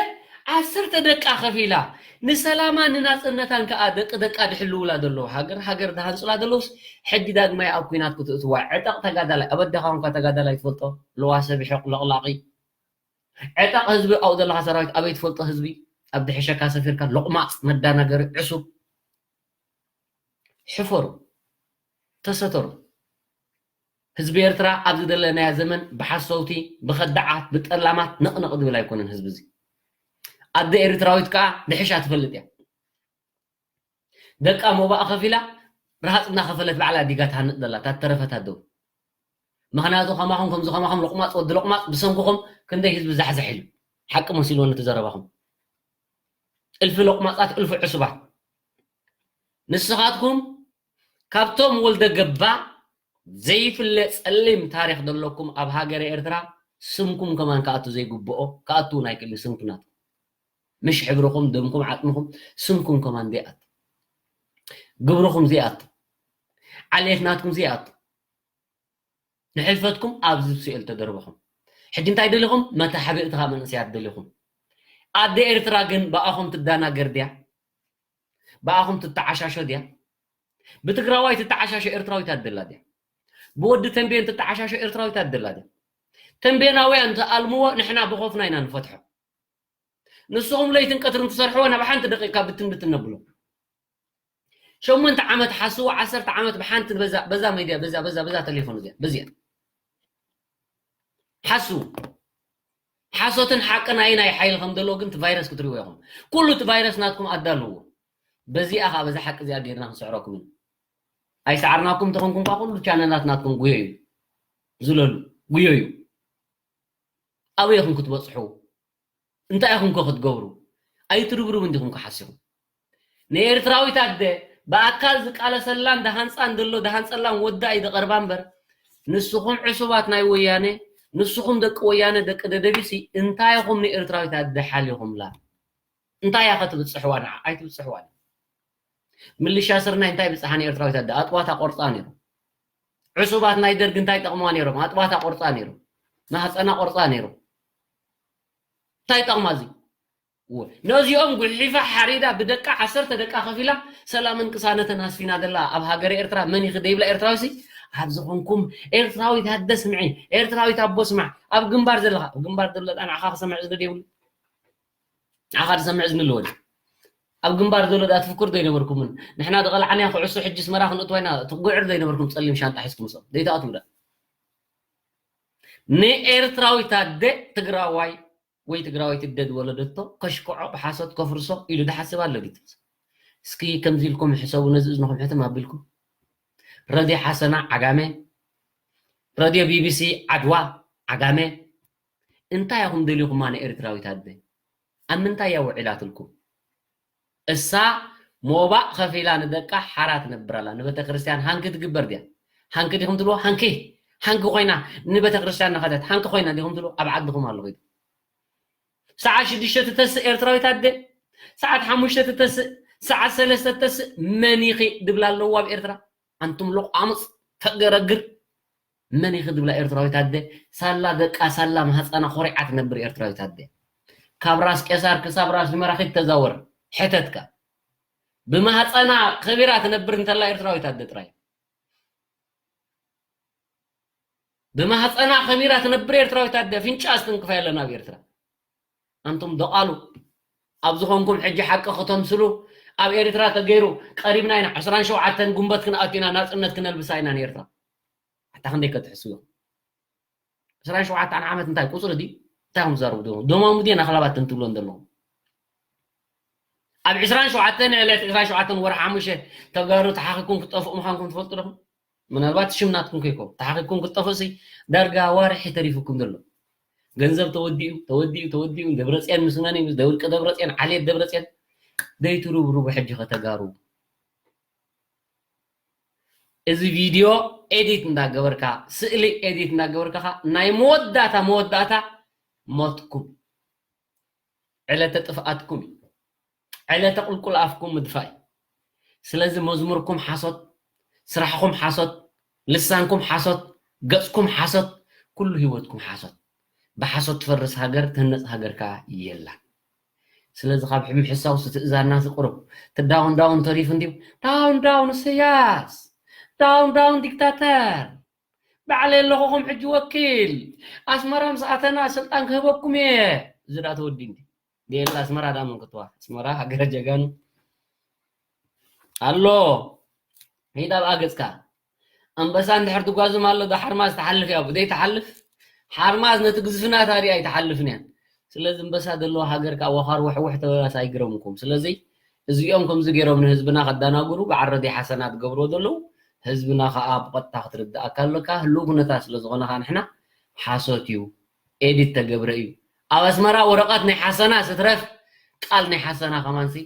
ዓሰርተ ደቃ ከፊላ ንሰላማን ንናጽነታን ከኣ ደቂ ደቃ ድሕልውላ ዘለዉ፣ ሃገር ሃገር ድሃንጹላ ዘለዉስ ሕጂ ዳግማይ ኣብ ኲናት ክትእትዋ። ዕጠቕ ተጋዳላይ፣ ኣብ ኣደኻ እንኳ ተጋዳላይ ትፈልጦ፣ ለዋሰ ብሕቕ ለቕላቒ። ዕጠቕ ህዝቢ ኣብኡ ዘለኻ ሰራዊት ኣበይ ትፈልጦ ህዝቢ፣ ኣብ ድሕሸካ ሰፊርካ ሎቕማጽ መዳናገሪ ዕሱብ። ሕፈሩ፣ ተሰተሩ። ህዝቢ ኤርትራ ኣብዚ ዘለናዮ ዘመን ብሓሰውቲ፣ ብኸዳዓት፣ ብጠላማት ንቕንቕ ዝብል ኣይኮነን ህዝቢ እዚ። ኣደ ኤርትራዊት ከኣ ድሕሻ ትፈልጥ እያ። ደቃ ሞባእ ከፊላ፣ ረሃጽ እናኸፈለት ባዕላ ዲጋ ትሃንጽ ዘላ፣ እታ ተረፈት ኣደው። ምኽንያቱ ከማኹም፣ ከምዚ ከማኹም ሎቕማጽ ወዲ ሎቕማጽ ብሰንክኹም ክንደይ ህዝቢ ዛሕዛሕ ኢሉ። ሓቂ መሲልዎ ነቲ ዘረባኹም። እልፊ ሎቕማጻት፣ እልፊ ዕሱባት። ንስኻትኩም ካብቶም ወልደ ገባ ዘይፍለ ጸሊም ታሪኽ ዘለኩም ኣብ ሃገረ ኤርትራ ስምኩም ከማን ክኣቱ ዘይግብኦ፣ ክኣቱ እውን ኣይክእልን። ስምኩም ናትኩም። ምሽ ሕብርኹም፣ ደምኩም፣ ዓጽምኹም፣ ስምኩም ከማን ዘይኣቱ። ግብርኹም ዘይኣቱ። ዓሌት ናትኩም ዘይኣቱ። ንሕልፈትኩም ኣብዚ ሲኦል ተደርበኹም። ሕጂ እንታይ ደሊኹም? መተሓቢእቲ ካብ መንእሰያት ደሊኹም። ኣደ ኤርትራ ግን ብኣኹም ትዳናገር ድያ? ብኣኹም ትተዓሻሾ ድያ? ብትግራዋይ ትተዓሻሾ ኤርትራዊት ኣደላ ድያ? ብወዲ ተንቤን ትተዓሻሾ ኤርትራዊት ኣደላ ድያ? ተንቤናውያን ትኣልምዎ ንሕና ብኾፍና ኢና ንፈትሖ። ንስኹም ለይትን ቀትርን ትሰርሕዎ ናብ ሓንቲ ደቂቃ ብትን ብትን ነብሎ። ሸሞንተ ዓመት ሓስቡ፣ ዓሰርተ ዓመት ብሓንቲ በዛ፣ በዛ ሜድያ፣ በዛ፣ በዛ፣ በዛ ቴሌፎን እዚኣ፣ በዚኣ። ሓስቡ። ሓሶትን ሓቅን ኣየናይ ሓይሊ ከም ዘለዎ ግን እቲ ቫይረስ ክትሪእዎ ኢኹም። ኩሉ እቲ ቫይረስ ናትኩም ኣዳልውዎ። በዚኣ ኸዓ፣ በዛ ሓቂ እዚኣ ጌርና ክንስዕረኩም ኢና። ኣይሰዓርናኩም እንተኾንኩም ከኣ ኩሉ ቻነላት ናትኩም ጉየዩ። ዝለሉ፣ ጉየዩ። ኣበይ ኢኹም ክትበጽሑ? እንታይ ኢኹም ከ ክትገብሩ? ኣይትርብርቡ እንዲኹም ከ ሓሲኹም? ንኤርትራዊት ኣደ ብኣካል ዝቃለሰላን ደሃንጻን ዘሎ ደሃንጸላን ወዳ እዩ ደቐርባ እምበር፣ ንስኹም ዕሱባት ናይ ወያነ፣ ንስኹም ደቂ ወያነ፣ ደቂ ደደቢሲ፣ እንታይ ኢኹም ንኤርትራዊት ኣደ ሓሊኹምላ? እንታይ እያ ከ ትብጽሕዋ ንዓ? ኣይትብጽሕዋን። ምልሻ ስርናይ እንታይ ብጽሓ ንኤርትራዊት ኣደ? ኣጥዋታ ቆርጻ ነይሮም። ዕሱባት ናይ ደርግ እንታይ ጠቕምዋ ነይሮም? ኣጥዋታ ቆርጻ ነይሮም። ማህጸና ቆርጻ ነይሮም። እንታይ ጠቕማ እዚ? እወ፣ ነዚኦም ጉሒፋ ሓሪዳ ብደቃ ዓሰርተ ደቃ ከፊላ ሰላምን ቅሳነትን ኣስፊና ዘላ ኣብ ሃገረ ኤርትራ መን ኢኺ ደይብላ ኤርትራዊ ሲ ኣብ ዝኾንኩም ኤርትራዊት ኣደ ስምዒ፣ ኤርትራዊት ኣቦ ስማዕ፣ ኣብ ግንባር ዘለኻ፣ ኣብ ግንባር ዘሎ ንዓኻ ክሰምዕ ዝደሊ የብሉ። ንዓኻ ዝሰምዕ ዝኒ ኣለዎ ድዩ? ኣብ ግንባር ዘሎ ዳ ትፍክር ዶ ኣይነበርኩምን? ንሕና ዝቐላዕናዮ ኩዕሶ ሕጂ ኣስመራ ክንእትዋ ኢና ትጉዕር ዶ ኣይነበርኩም? ጸሊም ሻንጣ ሒዝኩም ሰው ዘይትኣትዉ ዳ? ንኤርትራዊት ኣደ ትግራዋይ ወይ ትግራወይቲ ኣደ ዝወለደቶ ከሽክዖ ብሓሶት ከፍርሶ ኢሉ ዝሓስብ ኣሎ ድዩ? እስኪ ከምዚ ኢልኩም ሕሰቡ፣ ነዚ እዝንኹም ሕትም ኣቢልኩም። ረድዮ ሓሰና ዓጋመ፣ ረድዮ ቢቢሲ ዓድዋ ዓጋመ፣ እንታይ ኢኹም ደሊኹማ ንኤርትራዊት ኣደ? ኣብ ምንታይ እያ ውዒላትልኩም? እሳ ሞባእ ከፊላ ንደቃ ሓራ ትነብር ኣላ። ንቤተ ክርስቲያን ሃንኪ ትግበር ድያ? ሃንኪ ዲኹም ትብልዎ? ሃንኪ፣ ሃንኪ ኮይና ንቤተ ክርስቲያን እናኸደት ሃንኪ ኮይና ዲኹም ትብልዎ? ኣብ ዓድኹም ኣሎ ኸይዱ። ሰዓት ሽዱሽተ ትተስእ ኤርትራዊት ኣደ፣ ሰዓት ሓሙሽተ ትተስእ፣ ሰዓት ሰለስተ ትተስእ፣ መን ኢኺ ድብላ ኣለዎ ኣብ ኤርትራ? ኣንቱም ሎቋምጽ፣ ፈገረግር፣ መን ኢኺ ድብላ ኤርትራዊት ኣደ? ሳላ ደቃ፣ ሳላ ማህጸና ኮሪዓ ትነብር ኤርትራዊት ኣደ። ካብ ራስ ቄሳር ክሳብ ራስ ሑመራ ኺድ ተዛወር፣ ሕተትካ። ብማህጸና ከቢራ ትነብር እንተላ ኤርትራዊት ኣደ ጥራይ። ብማህጸና ከቢራ ትነብር ኤርትራዊት ኣደ፣ ፍንጫ ኣስትንክፋ የለን ኣብ ኤርትራ። ኣንቱም ደቓሉ፣ ኣብ ዝኾንኩም ሕጂ ሓቂ ከተምስሉ ኣብ ኤርትራ ተገይሩ ቀሪብና ኢና። ዕስራን ሸውዓተን ጉንበት ክንኣቱ ኢና፣ ናጽነት ክነልብሳ ኢና ንኤርትራ። ኣታ ክንደይ ከትሕስቡ ኢኹም? ዕስራን ሸውዓተን ዓመት እንታይ ቁጽሪ ድዩ? እንታይ ኢኹም ትዛረቡ ዘለኹም? ደማሙ ድየን ኣኽላባትን ትብሎን ዘለኹም? ኣብ ዕስራን ሸውዓተን ዕለት ዕስራን ሸውዓተን ወርሒ ሓሙሽተ ተጋሩ ተሓኺኩም ክትጠፍኡ ምዃንኩም ትፈልጡ ዲኹም? ምናልባት ሽም ናትኩም ከይኮን ተሓኺኩም ክትጠፍኡ ሲ ዳርጋ ዋርሒ ተሪፉኩም ዘሎ። ገንዘብ ተወዲኡ፣ ተወዲኡ፣ ተወዲኡ፣ ደብረጽዮን ምስ መን እዩ? ምስ ደብርቂ ደብረጽዮን፣ ዓሌት ደብረጽዮን። ደይትሩብሩቡ ሕጂ ኸ ተጋሩ። እዚ ቪድዮ ኤዲት እንዳገበርካ፣ ስእሊ ኤዲት እንዳገበርካ፣ ናይ መወዳእታ መወዳእታ ሞትኩም፣ ዕለተ ጥፍኣትኩም እዩ። ዕለተ ቁልቁል ኣፍኩም ምድፋእ እዩ። ስለዚ መዝሙርኩም ሓሶት፣ ስራሕኩም ሓሶት፣ ልሳንኩም ሓሶት፣ ገጽኩም ሓሶት፣ ኩሉ ህይወትኩም ሓሶት። ብሓሶት ትፈርስ ሃገር፣ ትህነጽ ሃገር ከኣ የላን። ስለዚ ካብ ምሕሳውሲ ትእዛዝናሲ ቁሩብ እቲ ዳውን ዳውን ተሪፉ እንድዩ። ዳውን ዳውን እስያስ፣ ዳውን ዳውን ዲክታተር፣ ባዕለይ ኣለኹኹም ሕጂ ወኪል፣ ኣስመራ ምስ ኣተና ስልጣን ክህበኩም እየ። እዚ ደኣ ተወዲኡ እንድዩ። የለ ኣስመራ ደኣ መን ክትዋ፣ ኣስመራ ሃገረ ጀጋኑ ኣሎ። ሂድ ኣብኣ ገጽካ። ኣንበሳ እንድሕር ትጓዝም ኣሎ፣ ዶ ሓርማዝ ትሓልፍ እያ፣ ብደይ ትሓልፍ። ሓርማዝ ነቲ ግዝፍናታ ሪኣ ኣይትሓልፍን እያ። ስለዚ ኣንበሳ ዘለዎ ሃገር ከኣ ወኻር ውሕውሕ ተበላስ ኣይግረምኩም። ስለዚ እዚኦም ከምዚ ገይሮም ንህዝብና ከዳናግሩ ብዓረዲ ሓሰና ትገብርዎ ዘለዉ፣ ህዝብና ከኣ ብቐጥታ ክትርድኣካ ኣለካ። ህልው ኩነታት ስለ ዝኾነ ከኣ ንሕና ሓሶት እዩ፣ ኤዲት ተገብረ እዩ። ኣብ ኣስመራ ወረቐት ናይ ሓሰና ስትረፍ፣ ቃል ናይ ሓሰና ከማንሲ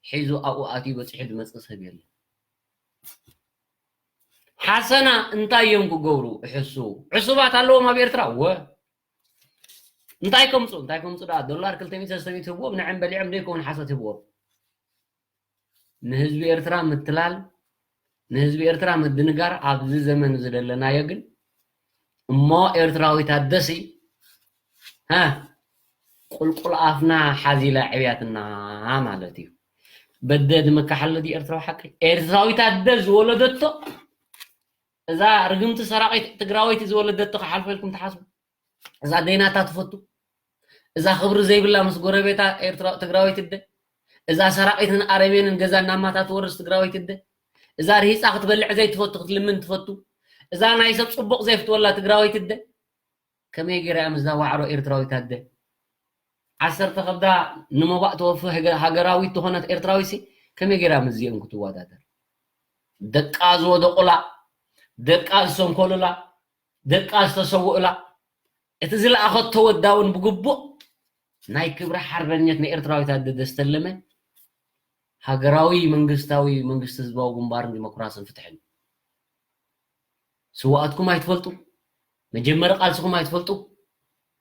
ሒዙ ኣብኡ ኣትዩ በጺሑ ዝመጽእ ሰብ የለን። ሓሰና እንታይ እዮም ክገብሩ? እሕሱ ዕሱባት ኣለዎም ኣብ ኤርትራ። ወ እንታይ ከምፁ? እንታይ ከምፁ ደኣ? ዶላር ክልተ ሚእቲ ሰለስተ ሚእቲ ህብዎም፣ ንዕም በሊዖም ደይከውን ሓሶት ህብዎም። ንህዝቢ ኤርትራ ምትላል፣ ንህዝቢ ኤርትራ ምድንጋር ኣብዚ ዘመን እዚ ዘለናዮ ግን እሞ ኤርትራዊት ኣደሲ፣ ሃ፣ ቁልቁል ኣፍና ሓዚላ ዕብያትና ማለት እዩ። በደ ድመካሓሎ ድዩ ኤርትራዊ ሓቂ? ኤርትራዊት ኣደ ዝወለደቶ፣ እዛ ርግምቲ ሰራቂት ትግራወይቲ ዝወለደቶ ክሓልፎ ኢልኩም ትሓስቡ? እዛ ደይናታ ትፈቱ? እዛ ክብሪ ዘይብላ ምስ ጎረቤታ ኤርትራ፣ ትግራወይቲ ኣደ? እዛ ሰራቂትን ኣረሜንን ገዛ እናማታ ትወርስ ትግራወይቲ ኣደ? እዛ ርሂጻ ክትበልዕ ዘይትፈቱ ክትልምን ትፈቱ? እዛ ናይ ሰብ ጽቡቕ ዘይፍትወላ ትግራወይቲ ኣደ? ከመይ ገይራ እያ ምስዛ ዋዕሮ ኤርትራዊት ኣደ? ዓሰርተ ከብዳ ንመባእ ተወፊ ሃገ-፣ ሃገራዊት ዝኾነት ኤርትራዊትሲ ከመይ ገይራ ምስዚኦም ክትወዳደር? ደቃ ዝወደቑላ፣ ደቃ ዝሰንከሉላ፣ ደቃ ዝተሰውኡላ፣ እቲ ዝለኣኸቶ ወዳ እውን ብግቡእ ናይ ክብሪ ሓርበኝነት ንኤርትራዊት ኣደ ዘስተለመ ሃገራዊ መንግስታዊ መንግስቲ ህዝባዊ ግንባርን ዲሞክራስን ፍትሕን። ስውኣትኩም ኣይትፈልጡ፣ መጀመሪ ቃልስኹም ኣይትፈልጡ፣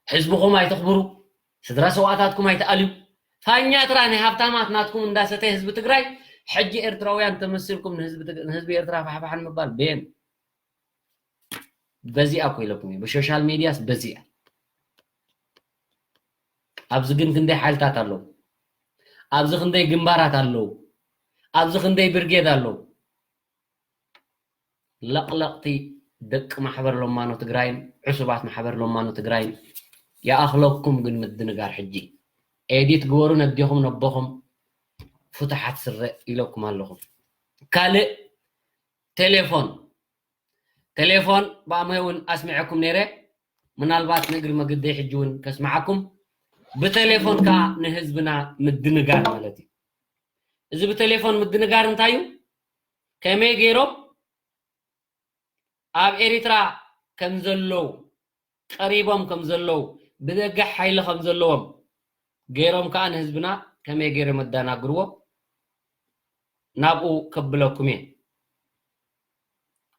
ህዝብኹም ኣይተኽብሩ፣ ስድራ ሰውኣታትኩም ኣይትኣልዩ። ፋኛ ጥራይ ናይ ሃብታማት ናትኩም እንዳሰተ ህዝቢ ትግራይ፣ ሕጂ ኤርትራውያን ተመሲልኩም ንህዝቢ ትግ-፣ ንህዝቢ ኤርትራ ፋሕፋሕ ንምባል ቤን። በዚኣ እኮ ኢለኩም እዩ፣ ብሶሻል ሜድያስ በዚኣ። ኣብዚ ግን ክንደይ ሓይልታት ኣለዉ፣ ኣብዚ ክንደይ ግንባራት ኣለዉ፣ ኣብዚ ክንደይ ብርጌድ ኣለዉ። ለቕለቕቲ ደቂ ማሕበር ለማኖ ትግራይን ዕሱባት ማሕበር ለማኖ ትግራይን ይኣኽለኩም ግን ምድንጋር። ሕጂ ኤዲት ግበሩ ነዴኹም ነቦኹም፣ ፍቱሓት ስረ ኢለኩም ኣለኹም። ካልእ ቴሌፎን፣ ቴሌፎን ብኣሞየ እውን ኣስሚዐኩም ነይረ። ምናልባት ንእግሪ መገደይ ሕጂ እውን ከስምዓኩም። ብቴሌፎን ከዓ ንህዝብና ምድንጋር ማለት እዩ። እዚ ብቴሌፎን ምድንጋር እንታይ እዩ? ከመይ ገይሮም ኣብ ኤሪትራ ከም ዘለዉ፣ ቀሪቦም ከም ዘለዉ፣ ብደገ ሓይሊ ከም ዘለዎም ገይሮም ከዓ ንህዝብና ከመይ ገይሮም ኣዳናግርዎ ናብኡ ከብለኩም እየ።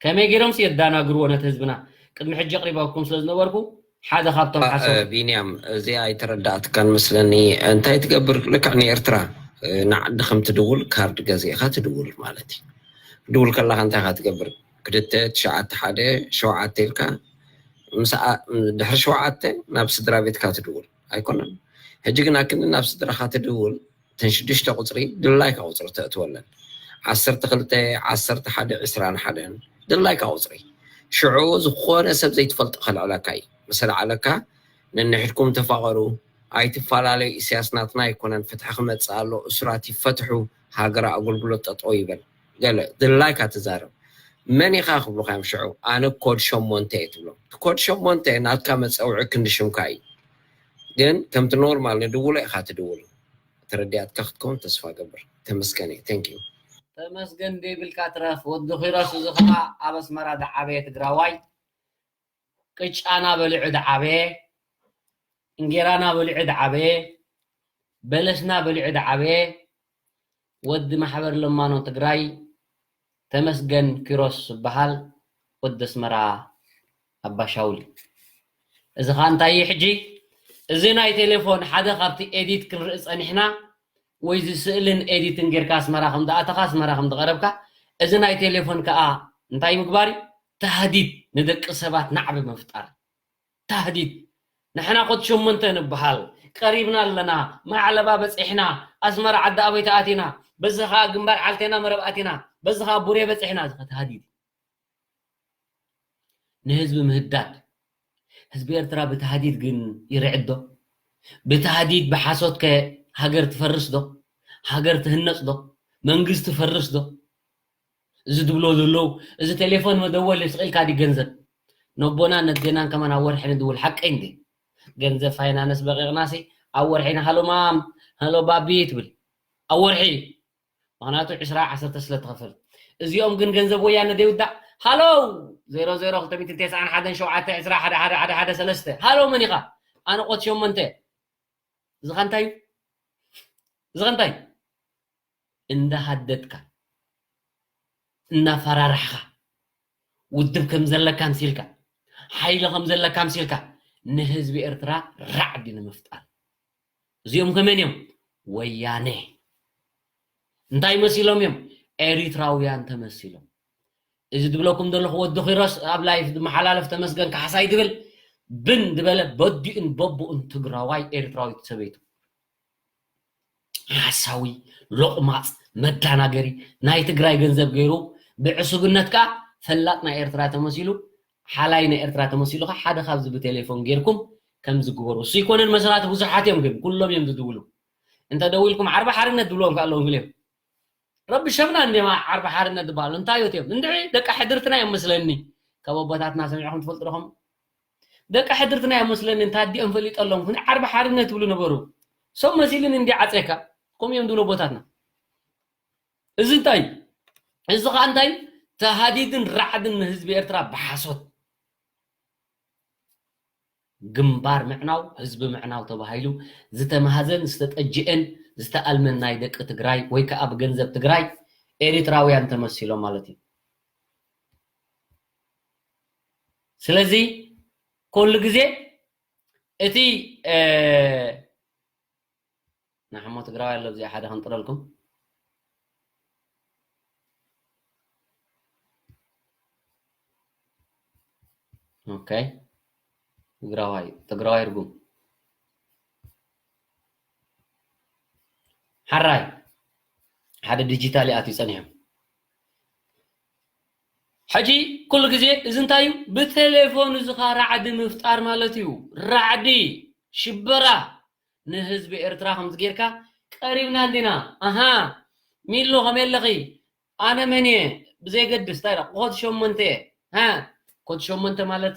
ከመይ ገይሮምስ የዳናግርዎ ነቲ ህዝብና? ቅድሚ ሕጂ ኣቕሪባኩም ስለ ዝነበርኩ ሓደ ካብቶም እ፣ ሓሳብ ቢንያም፣ እዚኣ ኣይተረዳእትካን መስለኒ። እንታይ ትገብር? ልክዕ ንኤርትራ፣ እ፣ ንዓዲ ከም ትድውል ካርድ ገዚእኻ ትድውል ማለት እዩ። ትድውል ከለኻ እንታይ ኢኻ ትገብር? ክልተ፣ ትሽዓተ፣ ሓደ፣ ሸውዓተ ኢልካ ምስ ኣ-፣ ድሕሪ ሸውዓተ ናብ ስድራ ቤትካ ትድውል ኣይኮነን። ሕጂ ግን ኣክንዲ ናብ ስድራኻ ትድውል፣ እተን ሽዱሽተ ቁጽሪ ድላይካ ቁጽሪ ተእትወለን። ዓሰርተ ክልተ፣ ዓሰርተ ሓደ፣ ዕስራን ሓደን ድላይካ ቁጽሪ። ሽዑ ዝኾነ ሰብ ዘይትፈልጦ ከልዕለካ እዩ። ምስ ኣልዓለካ ነንሕድኩም ተፋቐሩ፣ ኣይትፈላለዩ፣ ኢሳያስ ናትና ኣይኮነን፣ ፍትሒ ክመጽእ ኣሎ፣ እሱራት ይፈትሑ፣ ሃገር ኣገልግሎት ጠጠው ይበል። ገለ ድላይካ ትዛረብ። መን ኢኻ ክብሉኻ እዮም ሽዑ? ኣነ ኮድ ሸሞንተ እየ ትብሎም። ኮድ ሸሞንተ ናትካ መጸውዒ ክንዲ ሽምካ እዩ። ግን ከምቲ ኖርማል ንድውሎ ኢኻ ትድውል። ተረዲኣትካ ክትከውን ተስፋ ገብር። ተመስገን እየ። Thank you። ተመስገን ደይብልካ ትረፍ። ወዲ ኪሮስ እዚ ኸዓ ኣብ ኣስመራ ዝዓበየ ትግራዋይ፣ ቅጫና በሊዑ ዝዓበየ፣ እንጌራና በሊዑ ዝዓበየ፣ በለስና በሊዑ ዝዓበየ ወዲ ማሕበር ለማኖ ትግራይ፣ ተመስገን ኪሮስ ዝበሃል ወዲ ኣስመራ ኣባ ሻውል። እዚ ኸኣ እንታይ እዩ ሕጂ? እዚ ናይ ቴሌፎን ሓደ ካብቲ ኤዲት ክንርኢ ጸኒሕና፣ ወይ እዚ ስእልን ኤዲትን ጌርካ ኣስመራ ከም ዝኣተኻ፣ ኣስመራ ከም ዝቐረብካ፣ እዚ ናይ ቴሌፎን ከኣ እንታይ ምግባር እዩ? ታህዲድ፣ ንደቂ ሰባት ናዕቢ ምፍጣር። ታህዲድ። ንሕና ኮት ሸሞንተ ንበሃል፣ ቀሪብና ኣለና፣ ማዕለባ በጺሕና፣ ኣስመራ ዓዲ ኣበይ ተኣቲና፣ በዚ ኸኣ ግንባር ዓልቴና መረብ ኣቲና፣ በዚ ኸኣ ቡሬ በጺሕና፣ እዚ ኸ ታህዲድ። ንህዝቢ ምህዳድ። ህዝቢ ኤርትራ ብታህዲድ ግን ይርዕድ ዶ? ብታህዲድ ብሓሶት ከ ሃገር ትፈርስ ዶ? ሃገር ትህነጽ ዶ? መንግስቲ ይፈርስ ዶ? እዚ ዝብሎ ዘለዉ፣ እዚ ቴሌፎን መደወሊ ስቕ ኢልካ ድዩ ገንዘብ? ነቦና ነዴናን ከማን ኣብ ወርሒ ንድውል፣ ሓቀይ እንዴ? ገንዘብ ፋይናንስ በቂቕናሲ፣ ኣብ ወርሒ ንሃሎ ማም፣ ሃሎ ባቢ ትብል። ኣብ ወርሒ። ምኽንያቱ ዕስራ ዓሰርተ ስለ ትኸፍል። እዚኦም ግን ገንዘብ ወያነ ደይውዳእ። ሃሎ! ዜሮ ዜሮ ክልተ ሚእትን ተስዓን ሓደን ሸውዓተ ዕስራ ሓደ ሓደ ሓደ ሓደ ሰለስተ። ሃሎ መን ኢኻ? ኣነ ቆት ሸሞንተ። እዚ ኸ እንታይ እዩ? እዚ ኸ እንታይ እዩ? እንዳሃደድካ፣ እናፈራራሕኻ፣ ውድብ ከም ዘለካ ኣምሲልካ፣ ሓይሊ ከም ዘለካ ኣምሲልካ፣ ንህዝቢ ኤርትራ ራዕዲ ንምፍጣር። እዚኦም ከመን እዮም? ወያነ። እንታይ መሲሎም እዮም? ኤሪትራውያን ተመሲሎም። እዚ ዝብለኩም ዘለኹ ወዲ ኪሮስ ኣብ ላይፍ ዝመሓላለፍ ተመስገን ካሕሳይ ዝብል ብን ዝበለ በዲኡን በቡኡን ትግራዋይ ኤሪትራዊት ሰበይቱ። ሓሳዊ፣ ሎቕማፅ፣ መዳናገሪ፣ ናይ ትግራይ ገንዘብ ገይሩ ብዕሱብነት ከዓ ፈላጥ ናይ ኤርትራ ተመሲሉ፣ ሓላይ ናይ ኤርትራ ተመሲሉ ከዓ ሓደ ካብዚ ብቴሌፎን ጌርኩም ከምዚ ግበሩ። እሱ ይኮነን መስራቲ ብዙሓት እዮም ግን ኩሎም እዮም ዝድውሉ። እንተ ደዊልኩም ዓርቢ ሓርነት ዝብልዎም ከዓ ኣለዉ እንግሊዮም። ረብሸምና እንዲማ ዓርቢ ሓርነት ዝበሃሉ እንታይ እዮም? እንድዒ ደቂ ሕድርትና እዮም መስለኒ። ካብ ኣቦታትና ሰሚዕኹም ትፈልጡ ዶ ኸም? ደቂ ሕድርትና እዮም መስለኒ፣ እንታይ ኣዲኦም ፈሊጠሎም። ግን ዓርቢ ሓርነት ይብሉ ነበሩ። ሰብ መሲሉን እንዲ ዓጼካ፣ ከምኡ እዮም ዝብሉ ኣቦታትና። እዚ እንታይ እዩ? እዚ ኸዓ እንታይ እዩ? ተሃዲድን ራዕድን ንህዝቢ ኤርትራ ብሓሶት። ግንባር ምዕናው፣ ህዝቢ ምዕናው ተባሂሉ ዝተማህዘን ዝተጠጅአን ዝተኣልመን ናይ ደቂ ትግራይ ወይ ከዓ ብገንዘብ ትግራይ ኤሪትራውያን ተመሲሎም ማለት እዩ። ስለዚ ኩሉ ግዜ እቲ፣ እ፣ ንሓሞ ትግራዋይ ኣሎ፣ እዚኣ ሓደ ከንጥረልኩም። ኦኬ፣ ትግራዋይ፣ ትግራዋይ ርጉም። ሓራይ፣ ሓደ ዲጂታል ይኣትዩ ጸኒሖም። ሕጂ ኩሉ ግዜ እዚ እንታይ እዩ? ብቴሌፎን እዚ ኸ ራዕዲ ምፍጣር ማለት እዩ። ራዕዲ፣ ሽበራ ንህዝቢ ኤርትራ ከምዚ ጌርካ ቀሪብና እንዲና። ኣሃ፣ ሚሎ ከመይ ኣለኺ? ኣነ መን እየ? ብዘይገድስ፣ እንታይ ኢላ? ኮድ ሸሞንተ እየ። ሃ፣ ኮድ ሸሞንተ ማለት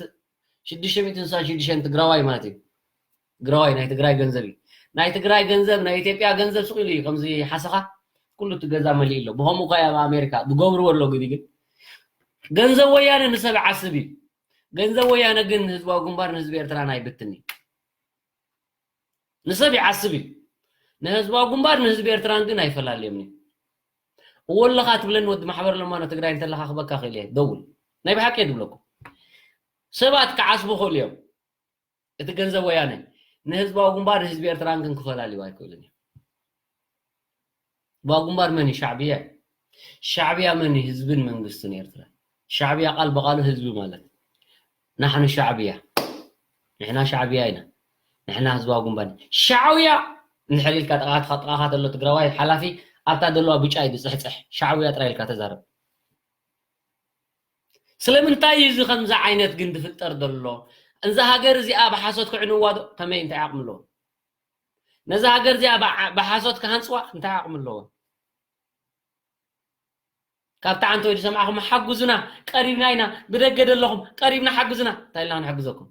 ሽዱሽተ ሚእትን ስሳን ሽዱሽተን ትግራዋይ ማለት እዩ። ትግራዋይ፣ ናይ ትግራይ ገንዘብ እዩ። ናይ ትግራይ ገንዘብ፣ ናይ ኢትዮጵያ ገንዘብ ስቕ ኢሉ እዩ። ከምዚ ሓሰኻ ኩሉ እቲ ገዛ መሊኡ ኣሎ። ብኸምኡ እኳ እዩ ኣብ ኣሜሪካ ዝገብርዎ ኣለዉ። ግን፣ ግን ገንዘብ ወያነ ንሰብ ይዓስብ እዩ። ገንዘብ ወያነ ግን ንህዝባዊ ግንባር፣ ንህዝቢ ኤርትራ ናይ ብትኒ። ንሰብ ይዓስብ እዩ። ንህዝባዊ ግንባር፣ ንህዝቢ ኤርትራን ግን ኣይፈላለየምን እዩ። እወ ኣለኻ ትብለኒ ወዲ ማሕበር ለማኖ ትግራይ እንተለኻ ክበካ ክእል እየ። ደውል። ናይ ብሓቂ እየ ዝብለኩም። ሰባት ክዓስቡ ክእሉ እዮም። እቲ ገንዘብ ወያነ ንህዝባዊ ግንባር፣ ንህዝቢ ኤርትራን ግን ክፈላልዩ ኣይክእሉን እዮም። ህዝባዊ ግንባር መን እዩ? ሻዕብያ እዩ። ሻዕብያ መን እዩ? ህዝብን መንግስትን ኤርትራ። ሻዕብያ ቃል ብቃሉ ህዝቢ ማለት። ናሕኑ ሻዕብያ። ንሕና ሻዕብያ ኢና። ንሕና ህዝባዊ ግንባር። ሻዕብያ እንድሕር ኢልካ ጥቓኻ፣ ጥቓኻ ዘሎ ትግራዋይ ሓላፊ ኣብታ ዘለዋ ብጫ እዩ ዝፅሕፅሕ። ሻዕብያ ጥራይ ኢልካ ተዛረብ። ስለምንታይ እዩ እዚ ከምዚ ዓይነት ግን ዝፍጠር ዘሎ? እዛ ሃገር እዚኣ ብሓሶት ክዕንዋ ዶ? ከመይ፣ እንታይ ዓቕሚ ኣለዎ? ነዛ ሃገር እዚኣ ብዓ-፣ ብሓሶት ክሃንፅዋ እንታይ ዓቕሚ ኣለዎ? ካብቲ ዓንተወዲ ዝሰማዕኹም ሓግዙና፣ ቀሪብና ኢና፣ ብደገ ዘለኹም ቀሪብና ሓግዙና። እንታይ ኢልና ክንሕግዘኩም?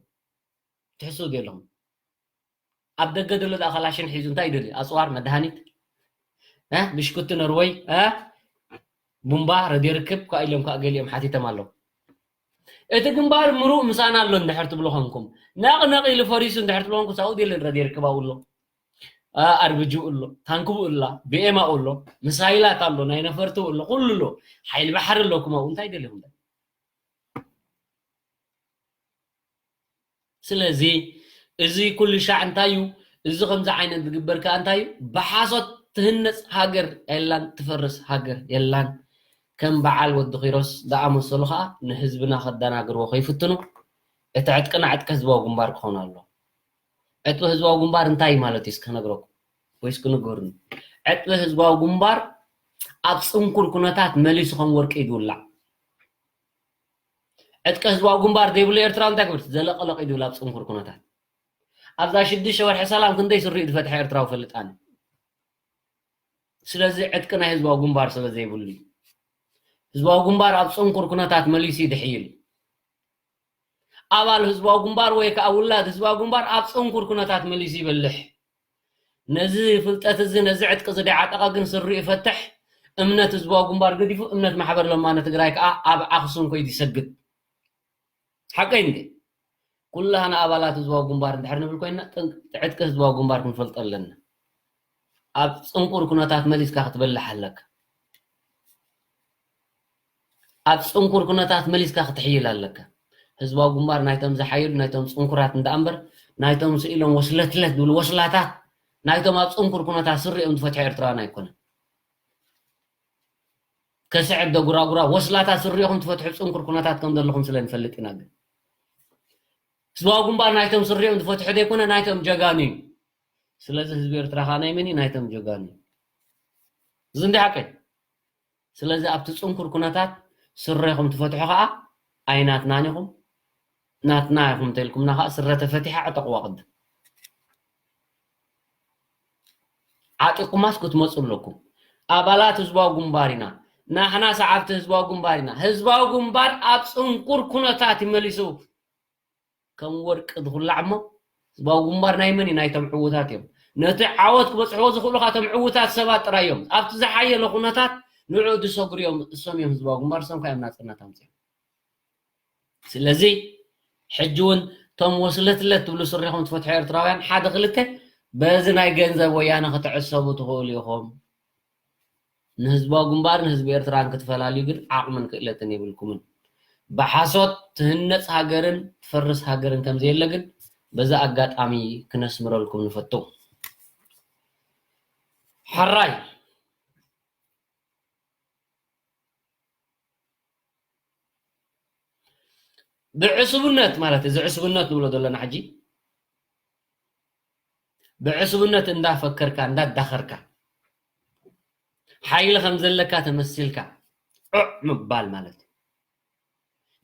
ትሕስቡ ዶ ኣለኹም? ኣብ ደገ ዘሎ ደኣ ካላሽን ሒዙ እንታይ ይደሊ? ኣፅዋር፣ መድሃኒት፣ እ? ብሽኩቲ ኖርወይ፣ እ? ቡምባ፣ ረድዮ ርክብ፣ ኳ ኢሎም ኳ ገሊኦም ሓቲቶም ኣለዉ። እቲ ግንባር ምሩእ ምሳና ኣሎ እንድሕር ትብሉ ኾንኩም፣ ነቕ ነቕ ኢሉ ፈሪሱ እንድሕር ትብሉ ኾንኩም፣ ሳውዲ የለን ረድዮ ርክብ ኣብኡ ኣሎ። ኣ-፣ ኣርብጂ ኣሎ፣ ታንክ ብኡ ኣላ፣ ቢኤም ኣብኡ ኣሎ፣ ሚሳይላት ኣሎ፣ ናይ ነፈርቲ ኣብኡ ኣሎ፣ ኩሉ ኣሎ። ሓይሊ ባሕሪ ኣለኩም ኣብኡ፣ እንታይ ደሊኹም? ስለዚ እዚ ኩሉ ሻዕ እንታይ እዩ? እዚ ከምዚ ዓይነት ዝግበር ከኣ እንታይ እዩ? ብሓሶት ትህነጽ ሃገር የላን፣ ትፈርስ ሃገር የላን። ከም በዓል ወዲ ኪሮስ ዝኣመሰሉ ከኣ ንህዝብና ከደናግርዎ ከይፍትኑ፣ እቲ ዕጥቅና ዕጥቂ ህዝባዊ ግንባር ክኸውን ኣለዎ። ዕጥቂ ህዝባዊ ግንባር እንታይ ማለት እዩ? እስኪ ክነግረኩም ወይ እስኪ ንገሩኒ። ዕጥቂ ህዝባዊ ግንባር ኣብ ጽንኩር ኩነታት መሊሱ ከም ወርቂ እዩ ዝውላዕ። ዕጥቂ ህዝባዊ ግንባር ዘይብሉ ኤርትራዊ እንታይ ክብል? ዘለቐለቕ እዩ ዝብል ኣብ ጽንኩር ኩነታት። ኣብዛ ሽዱሽተ ወርሒ ሰላም ክንደይ ስሪኡ ዝፈትሐ ኤርትራዊ ፈልጥ ኣነ። ስለዚ ዕጥቂ ናይ ህዝባዊ ግንባር ስለ ዘይብሉ እዩ። ህዝባዊ ግንባር ኣብ ጽንኩር ኩነታት መሊሱ ይድሕይል። ኣባል ህዝባዊ ግንባር ወይ ከኣ ውላድ ህዝባዊ ግንባር ኣብ ጽንኩር ኩነታት መሊሱ ይበልሕ። ነዚ ፍልጠት እዚ፣ ነዚ ዕጥቂ እዚ ደይዓጠቐ ግን ስሪኡ ይፈትሕ። እምነት ህዝባዊ ግንባር ገዲፉ እምነት ማሕበር ለማኒ ትግራይ ከኣ ኣብ ኣኽሱም ከይዱ ይሰግድ። ሓቀይ እንዴ? ኩላህና ኣባላት ህዝባዊ ግንባር እንድሕር ንብል ኮይንና፣ ጥንቅ-፣ ዕጥቂ ህዝባዊ ግንባር ክንፈልጦ ኣለና። ኣብ ጽንኩር ኩነታት መሊስካ ክትበልሕ ኣለካ። ኣብ ጽንኩር ኩነታት መሊስካ ክትሕይል ኣለካ። ህዝባዊ ግንባር ናይቶም ዝሓየሉ፣ ናይቶም ጽንኩራት እንዳ እምበር፣ ናይቶም ስኢሎም ወስለትለት ዝብሉ ወስላታት፣ ናይቶም ኣብ ጽንኩር ኩነታት ስሪኦም ዝፈትሑ ኤርትራውያን ኣይኮነን። ከስዕብ ደጉራጉራ ወስላታት ስሪኹም ትፈትሑ ጽንኩር ኩነታት ከም ዘለኹም ስለ ንፈልጥ ኢና። ግን ህዝባዊ ግንባር ናይቶም ስሪኦም ዝፈትሑ ዘይኮነ ናይቶም ጀጋኑ እዩ። ስለዚ ህዝቢ ኤርትራ ኸዓ ናይ መን እዩ? ናይቶም ጀጋኑ እዩ። እዚ እንዲ ሓቀይ። ስለዚ ኣብቲ ጽንኩር ኩነታት ስረኹም ትፈትሑ ኸዓ ኣይናትናን ኢኹም፣ ናትና ኢኹም እንተኢልኩምና ኸዓ ስረ ተፈቲሓ ዕጠቕዋ ቅድም። ዓጢቑማስ ክትመጹ ኣለኩም። ኣባላት ህዝባዊ ግንባር ኢና፣ ናሕና ሰዓብቲ ህዝባዊ ግንባር ኢና። ህዝባዊ ግንባር ኣብ ጽንኩር ኩነታት እዩ መሊሱ ከም ወርቂ ዝኹላዕ እሞ፣ ህዝባዊ ግንባር ናይ መን እዩ? ናይቶም ዕዉታት እዮም። ነቲ ዓወት ክበጽሕዎ ዝኽእሉ ኻቶም ዕዉታት ሰባት ጥራይ እዮም። ኣብቲ ዝሓየለ ኩነታት ንዕኡ ዝሰግሩ እዮም። እሶም እዮም ህዝባዊ ግንባር፣ እሶም ከ እዮም ናጽነት ኣምጺኦም። ስለዚ ሕጂ እውን እቶም ወስለትለት ትብሉ ስሪኹም ትፈትሑ ኤርትራውያን ሓደ ክልተ በዚ ናይ ገንዘብ ወያነ ክትዕሰቡ ትኽእሉ ኢኹም። ንህዝባዊ ግንባርን ህዝቢ ኤርትራን ክትፈላልዩ ግን ዓቕምን ክእለትን የብልኩምን። ብሓሶት ትህነጽ ሃገርን ትፈርስ ሃገርን ከም ዘየለ ግን በዚ ኣጋጣሚ ክነስምረልኩም ንፈቱ። ሕራይ። ብዕሱብነት ማለት እዚ ዕሱብነት ንብሎ ዘለና ሕጂ ብዕሱብነት እንዳፈከርካ እንዳዳኸርካ ሓይሊ ከም ዘለካ ተመሲልካ ዑዕ ምባል ማለት እዩ።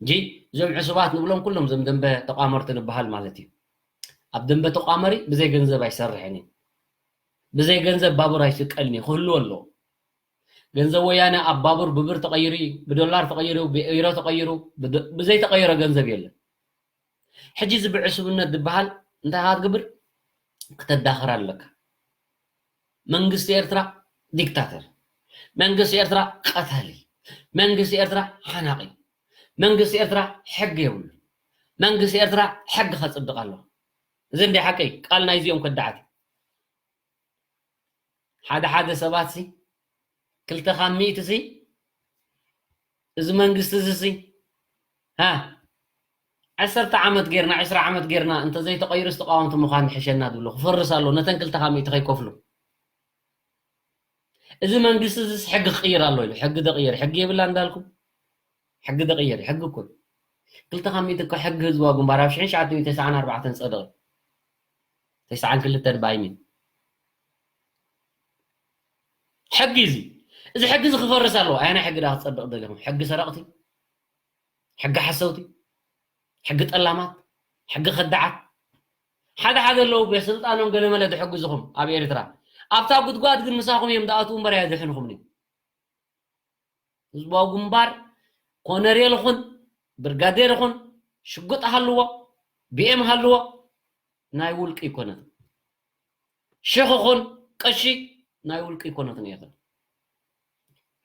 እንጂ እዞም ዕሱባት ንብሎም ኩሎም እዞም ደንበ ተቋመርቲ ንበሃል ማለት እዩ። ኣብ ደንበ ተቋመሪ ብዘይ ገንዘብ ኣይሰርሕን እዩ። ብዘይ ገንዘብ ባቡር ኣይስቀልን እዩ፣ ክህልዎ ኣለዎ። ገንዘብ ወያነ ኣብ ባቡር ብብር ተቐይሩ እዩ፣ ብዶላር ተቐይሩ፣ ብዩሮ ተቐይሩ፣ ብዶ-፣ ብዘይተቐየረ ገንዘብ የለን። ሕጂ እዚ ብዕሱብነት ዝበሃል እንታይ ኢኻ ክትገብር? ክተዳኽር ኣለካ። መንግስቲ ኤርትራ ዲክታተር፣ መንግስቲ ኤርትራ ቀታሊ፣ መንግስቲ ኤርትራ ሓናቒ፣ መንግስቲ ኤርትራ ሕጊ የብሉን፣ መንግስቲ ኤርትራ ሕጊ ከጽድቕ ኣለዎ። እዚ እንደ ሓቀይ ቃል ናይዚኦም ከዳዓት። ሓደ ሓደ ሰባት ሲ ክልተ ካብ ሚእቲ ሲ እዚ መንግስቲ እዚ ሲ ሃ ዓሰርተ ዓመት ጌርና፣ ዕስራ ዓመት ጌርና እንተዘይተቐይሩስ ተቓወምቲ ምዃን ይሕሸና ዝብሉ ክፈርስ ኣለዎ፣ ነተን ክልተ ካብ ሚእቲ ከይከፍሉ። እዚ መንግስቲ እዚስ ሕጊ ክቕይር ኣለዎ ኢሉ፣ ሕጊ ደቕየር፣ ሕጊ የብላ እንዳልኩም፣ ሕጊ ደቕየር፣ ሕጊ እኮ እዩ። ክልተ ካብ ሚእቲ እኮ ሕጊ ህዝባዊ ግንባር ኣብ ሽሕን ትሽዓተ ሚእትን ተስዓን ኣርባዕተን ጸደቐ። ተስዓን ክልተን ባይሚን። ሕጊ እዚ፣ እዚ ሕጊ እዚ ክፈርስ ኣለዎ። ኣየናይ ሕጊ ደኣ ክጸድቕ ደሊኹም? ሕጊ ሰረቕቲ? ሕጊ ሓሰውቲ? ሕጊ ጠላማት? ሕጊ ከዳዓት? ሓደ ሓደ ኣለዉ ብስልጣኖም ገለመለ ዝሕግዝኹም ኣብ ኤርትራ። ኣብታ ጉድጓድ ግን ምሳኹም እዮም ዝኣትዉ እምበር ኣየድሕንኹምን እዮም። ህዝባዊ ግንባር ኮነሬል ኹን፣ ብርጋዴር ኹን፣ ሽጉጥ ሃልዎ፣ ቢኤም ሃልዎ፣ ናይ ውልቂ ኣይኮነትን። ሽኽ ኹን፣ ቀሺ፣ ናይ ውልቂ ኣይኮነትን ኤርትራ።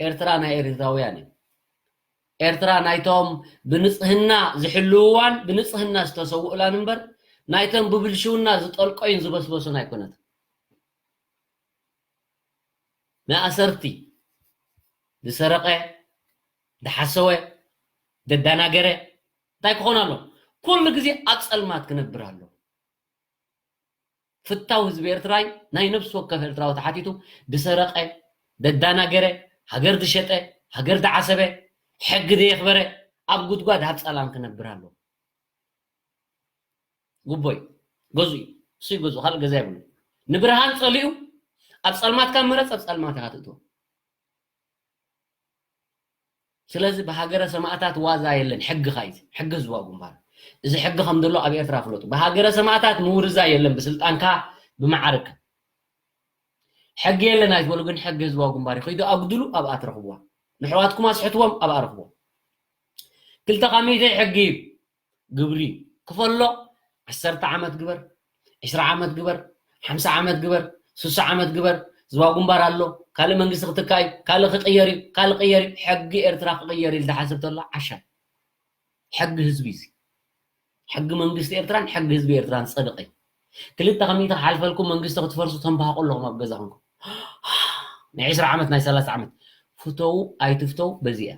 ኤርትራ ናይ ኤርትራውያን እዩ። ኤርትራ ናይቶም ብንጽህና ዝሕልውዋን ብንጽህና ዝተሰውኡላን እምበር፣ ናይቶም ብብልሽውና ዝጠልቆዩን ዝበስበሱን ኣይኮነትን። ንኣሰርቲ ዝሰረቐ፣ ዝሓሰወ፣ ዘዳናገረ እንታይ ክኾን ኣሎ? ኩሉ ግዜ ኣብ ጸልማት ክነብር ኣሎ። ፍታው ህዝቢ ኤርትራይ ናይ ነፍሲ ወከፍ ኤርትራዊ ተሓቲቱ ዝሰረቐ፣ ዘዳናገረ፣ ሃገር ዝሸጠ፣ ሃገር ዝዓሰበ፣ ሕጊ ዘየኽበረ ኣብ ጉድጓድ ኣብ ጸላም ክነብር ኣሎ። ጉቦይ ገዙ እዩ። እሱ ይገዙ፣ ካልእ ገዛ የብሉ። ንብርሃን ጸሊኡ ኣብ ጸልማት ካብ መረጽ ኣብ ጸልማት ኢኻ ትእትዎ። ስለዚ ብሃገረ ሰማእታት ዋዛ የለን። ሕጊ ኻይዚ ሕጊ ህዝባዊ ግንባር፣ እዚ ሕጊ ከም ዘሎ ኣብ ኤርትራ ፍለጡ። ብሃገረ ሰማእታት ምውርዛ የለን። ብስልጣንካ ብመዓርካ ሕጊ የለን ኣይትበሉ፣ ግን ሕጊ ህዝባዊ ግንባር እዩ። ከይዱ ኣጉድሉ ኣብኣ ትረኽብዋ። ንሕዋትኩም ኣስሕትዎም ኣብኣ ረኽብዎም። ክልተ ካብ ሚእቲ ሕጊ እዩ። ግብሪ ክፈሎ። ዓሰርተ ዓመት ግበር፣ ዕስራ ዓመት ግበር፣ ሓምሳ ዓመት ግበር፣ ስሳ ዓመት ግበር። ህዝባዊ ግንባር ኣሎ፣ ካልእ መንግስቲ ክትካእ እዩ፣ ካልእ ክቕየር እዩ፣ ካልእ ክቕየር እዩ። ሕጊ ኤርትራ ክቕየር እዩ ዝሓስብ ተሎ ዓሻ። ሕጊ ህዝቢ እዚ፣ ሕጊ መንግስቲ ኤርትራን ሕጊ ህዝቢ ኤርትራን ጸድቐ። ክልተ ከሚእቲ ክሓልፈልኩም መንግስቲ ክትፈርሱ ተንባሃቑ ኣለኹም ኣብ ገዛኹም። ናይ ዕስራ ዓመት ናይ ሰላሳ ዓመት ፍተው ኣይትፍተው በዚኣ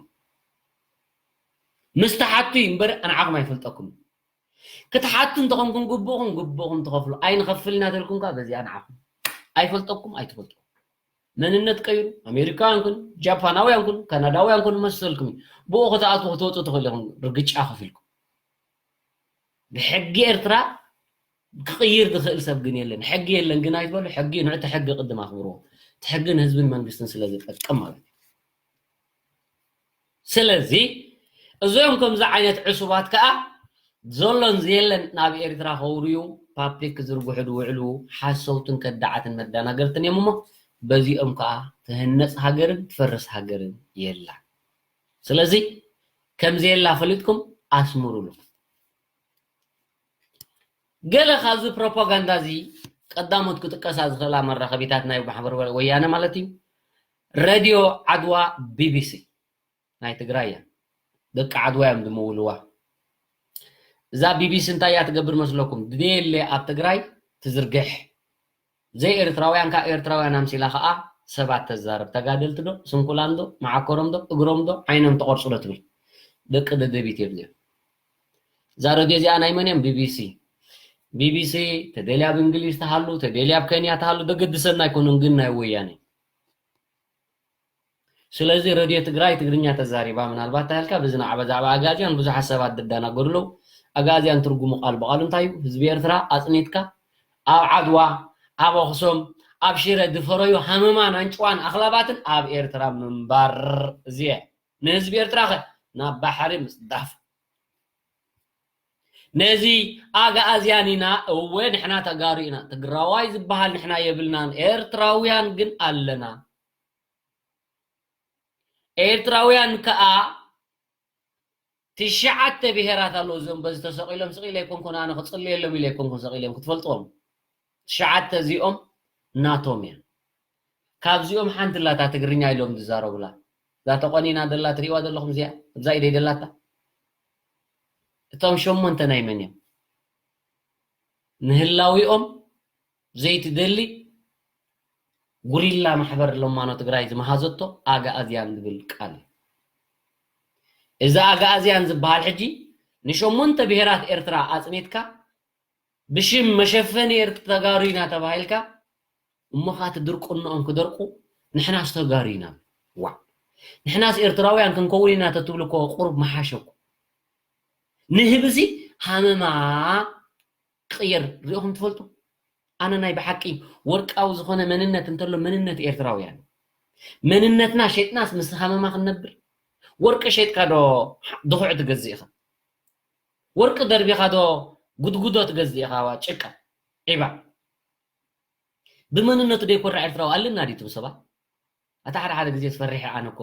ምስ ተሓቱ እዩ እምበር ኣንዓኹም ኣይፈልጠኩም። ክትሓቱ እንተኾንኩም ግቡእኹም ግቡእኹም ትኸፍሉ ኣይንኸፍልና ተልኩም ከኣ በዚኣ ኣንዓኹም ኣይፈልጠኩም ኣይትፈልጡ። መንነት ቀይሩ ኣሜሪካውያን ኩኑ ጃፓናውያን ኩኑ ካናዳውያን ኩኑ መሰልኩም እዩ። ብኡ ክትኣትዉ ክትወፁ ትኽእሉ ኢኹም ርግጫ ከፊልኩም። ብሕጊ ኤርትራ ክቕይር ዝኽእል ሰብ ግን የለን። ሕጊ የለን ግን ኣይትበሉ። ሕጊ ንዕቲ ሕጊ ቅድም ኣኽብርዎ። እቲ ሕጊ ንህዝብን መንግስትን ስለ ዝጠቅም ማለት እዩ። ስለዚ እዞም ከምዚ ዓይነት ዕሱባት ከዓ ዘሎን ዘየለን ናብ ኤርትራ ከውርዩ ፓብሊክ ክዝርግሑ ዝውዕሉ ሓሰውትን ከዳዓትን መዳናገርትን እዮም እሞ በዚኦም ከዓ ትህነፅ ሃገርን ትፈርስ ሃገርን የላ። ስለዚ ከምዘየላ ፈሊጥኩም ኣስምሩሉ። ገለ ካብዚ ፕሮፓጋንዳ እዚ ቀዳሞት ክጥቀሳ ዝኽእላ መራኸቢታት ናይ ማሕበር ወ- ወያነ ማለት እዩ። ረድዮ ዓድዋ፣ ቢቢሲ ናይ ትግራይ እያ። ደቂ ዓድዋ እዮም ዝምውልዋ። እዛ ቢቢሲ እንታይ እያ ትገብር መስለኩም? ድሌለ ኣብ ትግራይ ትዝርግሕ። ዘይኤርትራውያን ካብ ኤርትራውያን ኣምሲላ ከዓ ሰባት ተዛርብ። ተጋደልቲ ዶ ስንኩላን ዶ መዓኮሮም ዶ እግሮም ዶ ዓይኖም ተቆርፁ ዶ ትብል። ደቂ ደደቢት እዮም እዚኦም። እዛ ረድዮ እዚኣ ናይ መን እዮም? ቢቢሲ። ቢቢሲ ተደልያ ኣብ እንግሊዝ ተሃሉ ተደልያ ኣብ ከንያ ተሃሉ ደገድሰና ኣይኮኑን፣ ግን ናይ ወያነ። ስለዚ ረድዮ ትግራይ ትግርኛ ተዛሪባ ምናልባት ታልካ ብዝናዕበ ዛዕባ ኣጋዚያን ብዙሓት ሰባት ደዳናገሩ ኣለዉ። ኣጋዚያን ትርጉሙ ቃል ብቃሉ እንታይ እዩ? ህዝቢ ኤርትራ ኣፅኒትካ ኣብ ዓድዋ፣ ኣብ ኣኽሱም፣ ኣብ ሽረ ዝፈረዩ ሃመማን ኣንጭዋን ኣኽላባትን ኣብ ኤርትራ ምንባር። እዚየ ንህዝቢ ኤርትራ ኸ ናብ ባሕሪ ምፅዳፍ። ነዚ ኣግኣዝያን ኢና። እወ ንሕና ተጋሩ ኢና። ትግራዋይ ዝበሃል ንሕና የብልናን። ኤርትራውያን ግን ኣለና። ኤርትራውያን ከኣ ትሽዓተ ብሄራት ኣለዉ። እዞም በዚ ተሰቒሎም ስቕ ኢለ ኣይኮንኩን ኣነ ክጽልየሎም ኢለ ኣይኮንኩን ሰቒሎም ክትፈልጥዎም። ትሽዓተ እዚኦም ናቶም እያ። ካብዚኦም ሓንቲ ላታ ትግርኛ ኢሎም ዝዛረቡላ እዛ ተቆኒና ደላ ትሪእዋ ዘለኹም እዚኣ እዛ ኢደይ ደላታ እቶም ሸሞንተ ናይ መን እዮም? ንህላዊኦም ዘይትደሊ ጉሪላ ማሕበር ለማኖ ትግራይ ዝመሃዘቶ ኣግኣዝያን ዝብል ቃል እዩ። እዚ ኣግኣዝያን ዝበሃል ሕጂ ንሸሞንተ ብሄራት ኤርትራ ኣፅኒትካ ብሽም መሸፈኒ ኤርትራ ተጋሩ ኢና ተባሂልካ እሞ ኻቲ ድርቁንኦም ክደርቁ ንሕናስ ተጋሩ ኢና። ዋ ንሕናስ ኤርትራውያን ክንከውን ኢና ተትብሉ እኮ ቁሩብ መሓሸኩ። ንህብዚ ሃመማ ክቕየር ሪኢኹም ትፈልጡ? ኣነ ናይ ብሓቂ ወርቃዊ ዝኾነ መንነት እንተሎ መንነት ኤርትራውያን። መንነትና ሸጥናስ ምስ ሃመማ ክንነብር? ወርቂ ሸጥካ ዶ ድኹዒ ትገዝእ ኢኻ? ወርቂ ደርቢኻ ዶ ጉድጉዶ ትገዝእ ኢኻ? ዋ ጭቃ ዒባ። ብመንነቱ ደይኮርዕ ኤርትራዊ ኣለና ድዩ ትብሉ ሰባት? ኣታ ሓደ ሓደ ግዜ ዝፈርሕ ኣነ እኮ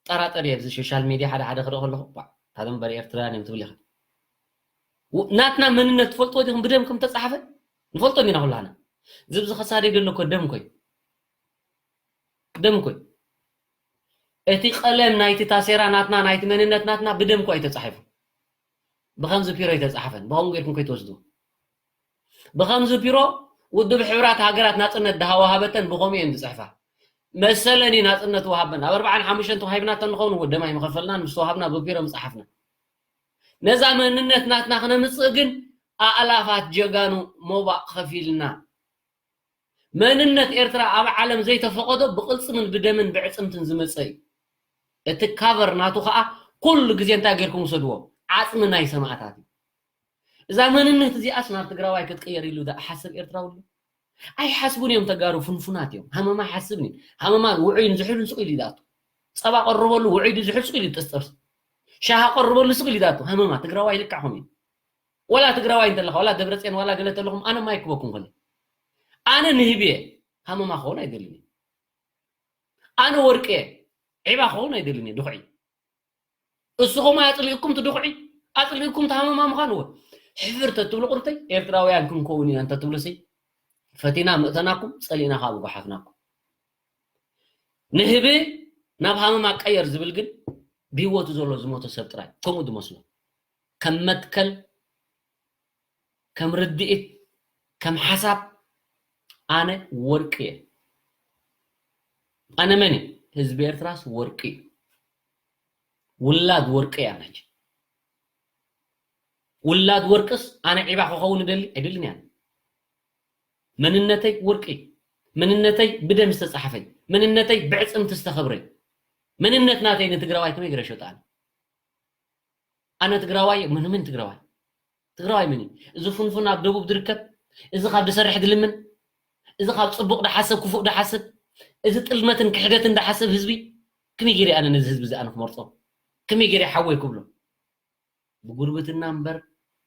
ጠራጠር እየ። ኣብዚ ሶሻል ሚድያ ሓደ ሓደ ክርኢ ከለኹ ባ ታደም በሪ ኤርትራውያን እዮም ትብል ኢኻ። ው- ናትና መንነት ትፈልጥዎ ዲኹም? ብደም ከም ተጻሕፈ ንፈልጦ እንዲና ኩላና። ዝብዚ ከሳደይ ዘሎ እኮ ደም ኮይ ደም ኮይ እቲ ቀለም ናይቲ ታሴራ ናትና ናይቲ መንነት ናትና ብደም ኮ ኣይተጻሒፉ። ብኸምዚ ፒሮ ኣይተጻሕፈን። ብኸምኡ ጌርኩም ከይትወስዱ። ብኸምዚ ፒሮ ውድብ ሕብራት ሃገራት ናጽነት ድሃወ ሃበተን ብኸምኡ እየን ዝጽሕፋ። መሰለን እዩ ናፅነት ወሃበን። ኣብ ኣርባዓን ሓሙሽተን ተዋሂብና ተንኸውን ወደማ ይመኸፈልናን ምስ ተዋሃብና ብፒሮ ምፅሓፍና። ነዛ መንነት ናትና ክነምፅእ ግን ኣእላፋት ጀጋኑ ሞባእ ከፊልና። መንነት ኤርትራ ኣብ ዓለም ዘይተፈቐዶ ብቕልፅምን ብደምን ብዕፅምትን ዝመፀ እዩ። እቲ ካቨር ናቱ ከዓ ኩሉ ግዜ እንታይ ጌርኩም ውሰድዎ? ዓፅሚ ናይ ሰማእታት እዩ። እዛ መንነት እዚኣስ ናብ ትግራዋይ ክትቅየር ኢሉ ዝሓስብ ኤርትራዊ ኣሎ? ኣይሓስቡን እዮም። ተጋሩ ፍንፉናት እዮም። ሃመማ ሓስብን እዩ። ሃመማ ውዑይን ዝሑልን ስቕ ኢሉ ይዳቱ። ፀባ ቀርበሉ ውዑይ ድዩ ዝሑል ስቕ ኢሉ ይጥስጥርስ። ሻሃ ቀርበሉ ስቕ ኢሉ ይዳቱ። ሃመማ ትግራዋይ ልክዕኹም እዩ። ወላ ትግራዋይ እንተለኻ፣ ወላ ደብረፅዮን፣ ዋላ ገለ ተለኹም፣ ኣነ ማይ ክበኩም ከለ ኣነ ንህቢ እየ። ሃመማ ክኸውን ኣይደልን እየ። ኣነ ወርቂ እየ። ዒባ ክኸውን ኣይደልን እየ። ድኹዒ እስኹም ኣጽሊእኩም ትድኹዒ፣ ኣጽሊእኩም ትሃመማ ምዃን እወ። ሕፍር ተትብሉ ቁርተይ፣ ኤርትራውያን ክንከውን ኢና እንተትብሉ ሲ፣ ፈቲና ምእተናኩም፣ ጸሊእና ከኣ ምጓሓፍናኩም። ንህቢ ናብ ሃመማ ቀየር ዝብል ግን ብህይወቱ ዘሎ ዝሞተ ሰብ ጥራይ ከምኡ ዝመስሎ። ከም መትከል፣ ከም ርድኢት፣ ከም ሓሳብ ኣነ ወርቂ እየ። ኣነ መን እየ? ህዝቢ ኤርትራስ ወርቂ እዩ። ውላድ ወርቂ እያ ናች። ውላድ ወርቅስ ኣነ ዒባ ክኸውን እደሊ ኣይደልን እያ። መንነተይ ወርቂ፣ መንነተይ ብደም ዝተጻሕፈይ፣ መንነተይ ብዕጽምቲ ዝተኸብረይ፣ መንነት ናተይ ንትግራዋይ ከመይ ገይረ ሸጣ ኣነ? ኣነ ትግራዋይ፣ ምን ምን ትግራዋይ? ትግራዋይ ምን እዩ? እዚ ፍንፉን ኣብ ደቡብ ዝርከብ፣ እዚ ካብ ዝሰርሕ ዝልምን፣ እዚ ካብ ጽቡቕ ድሓስብ ክፉእ ድሓስብ፣ እዚ ጥልመትን ክሕደትን ድሓስብ ህዝቢ፣ ከመይ ገይረ ኣነ ነዚ ህዝቢ እዚ ኣነ ክመርጾ? ከመይ ገይረ ሓወይ ክብሎ? ብጉርብትና እምበር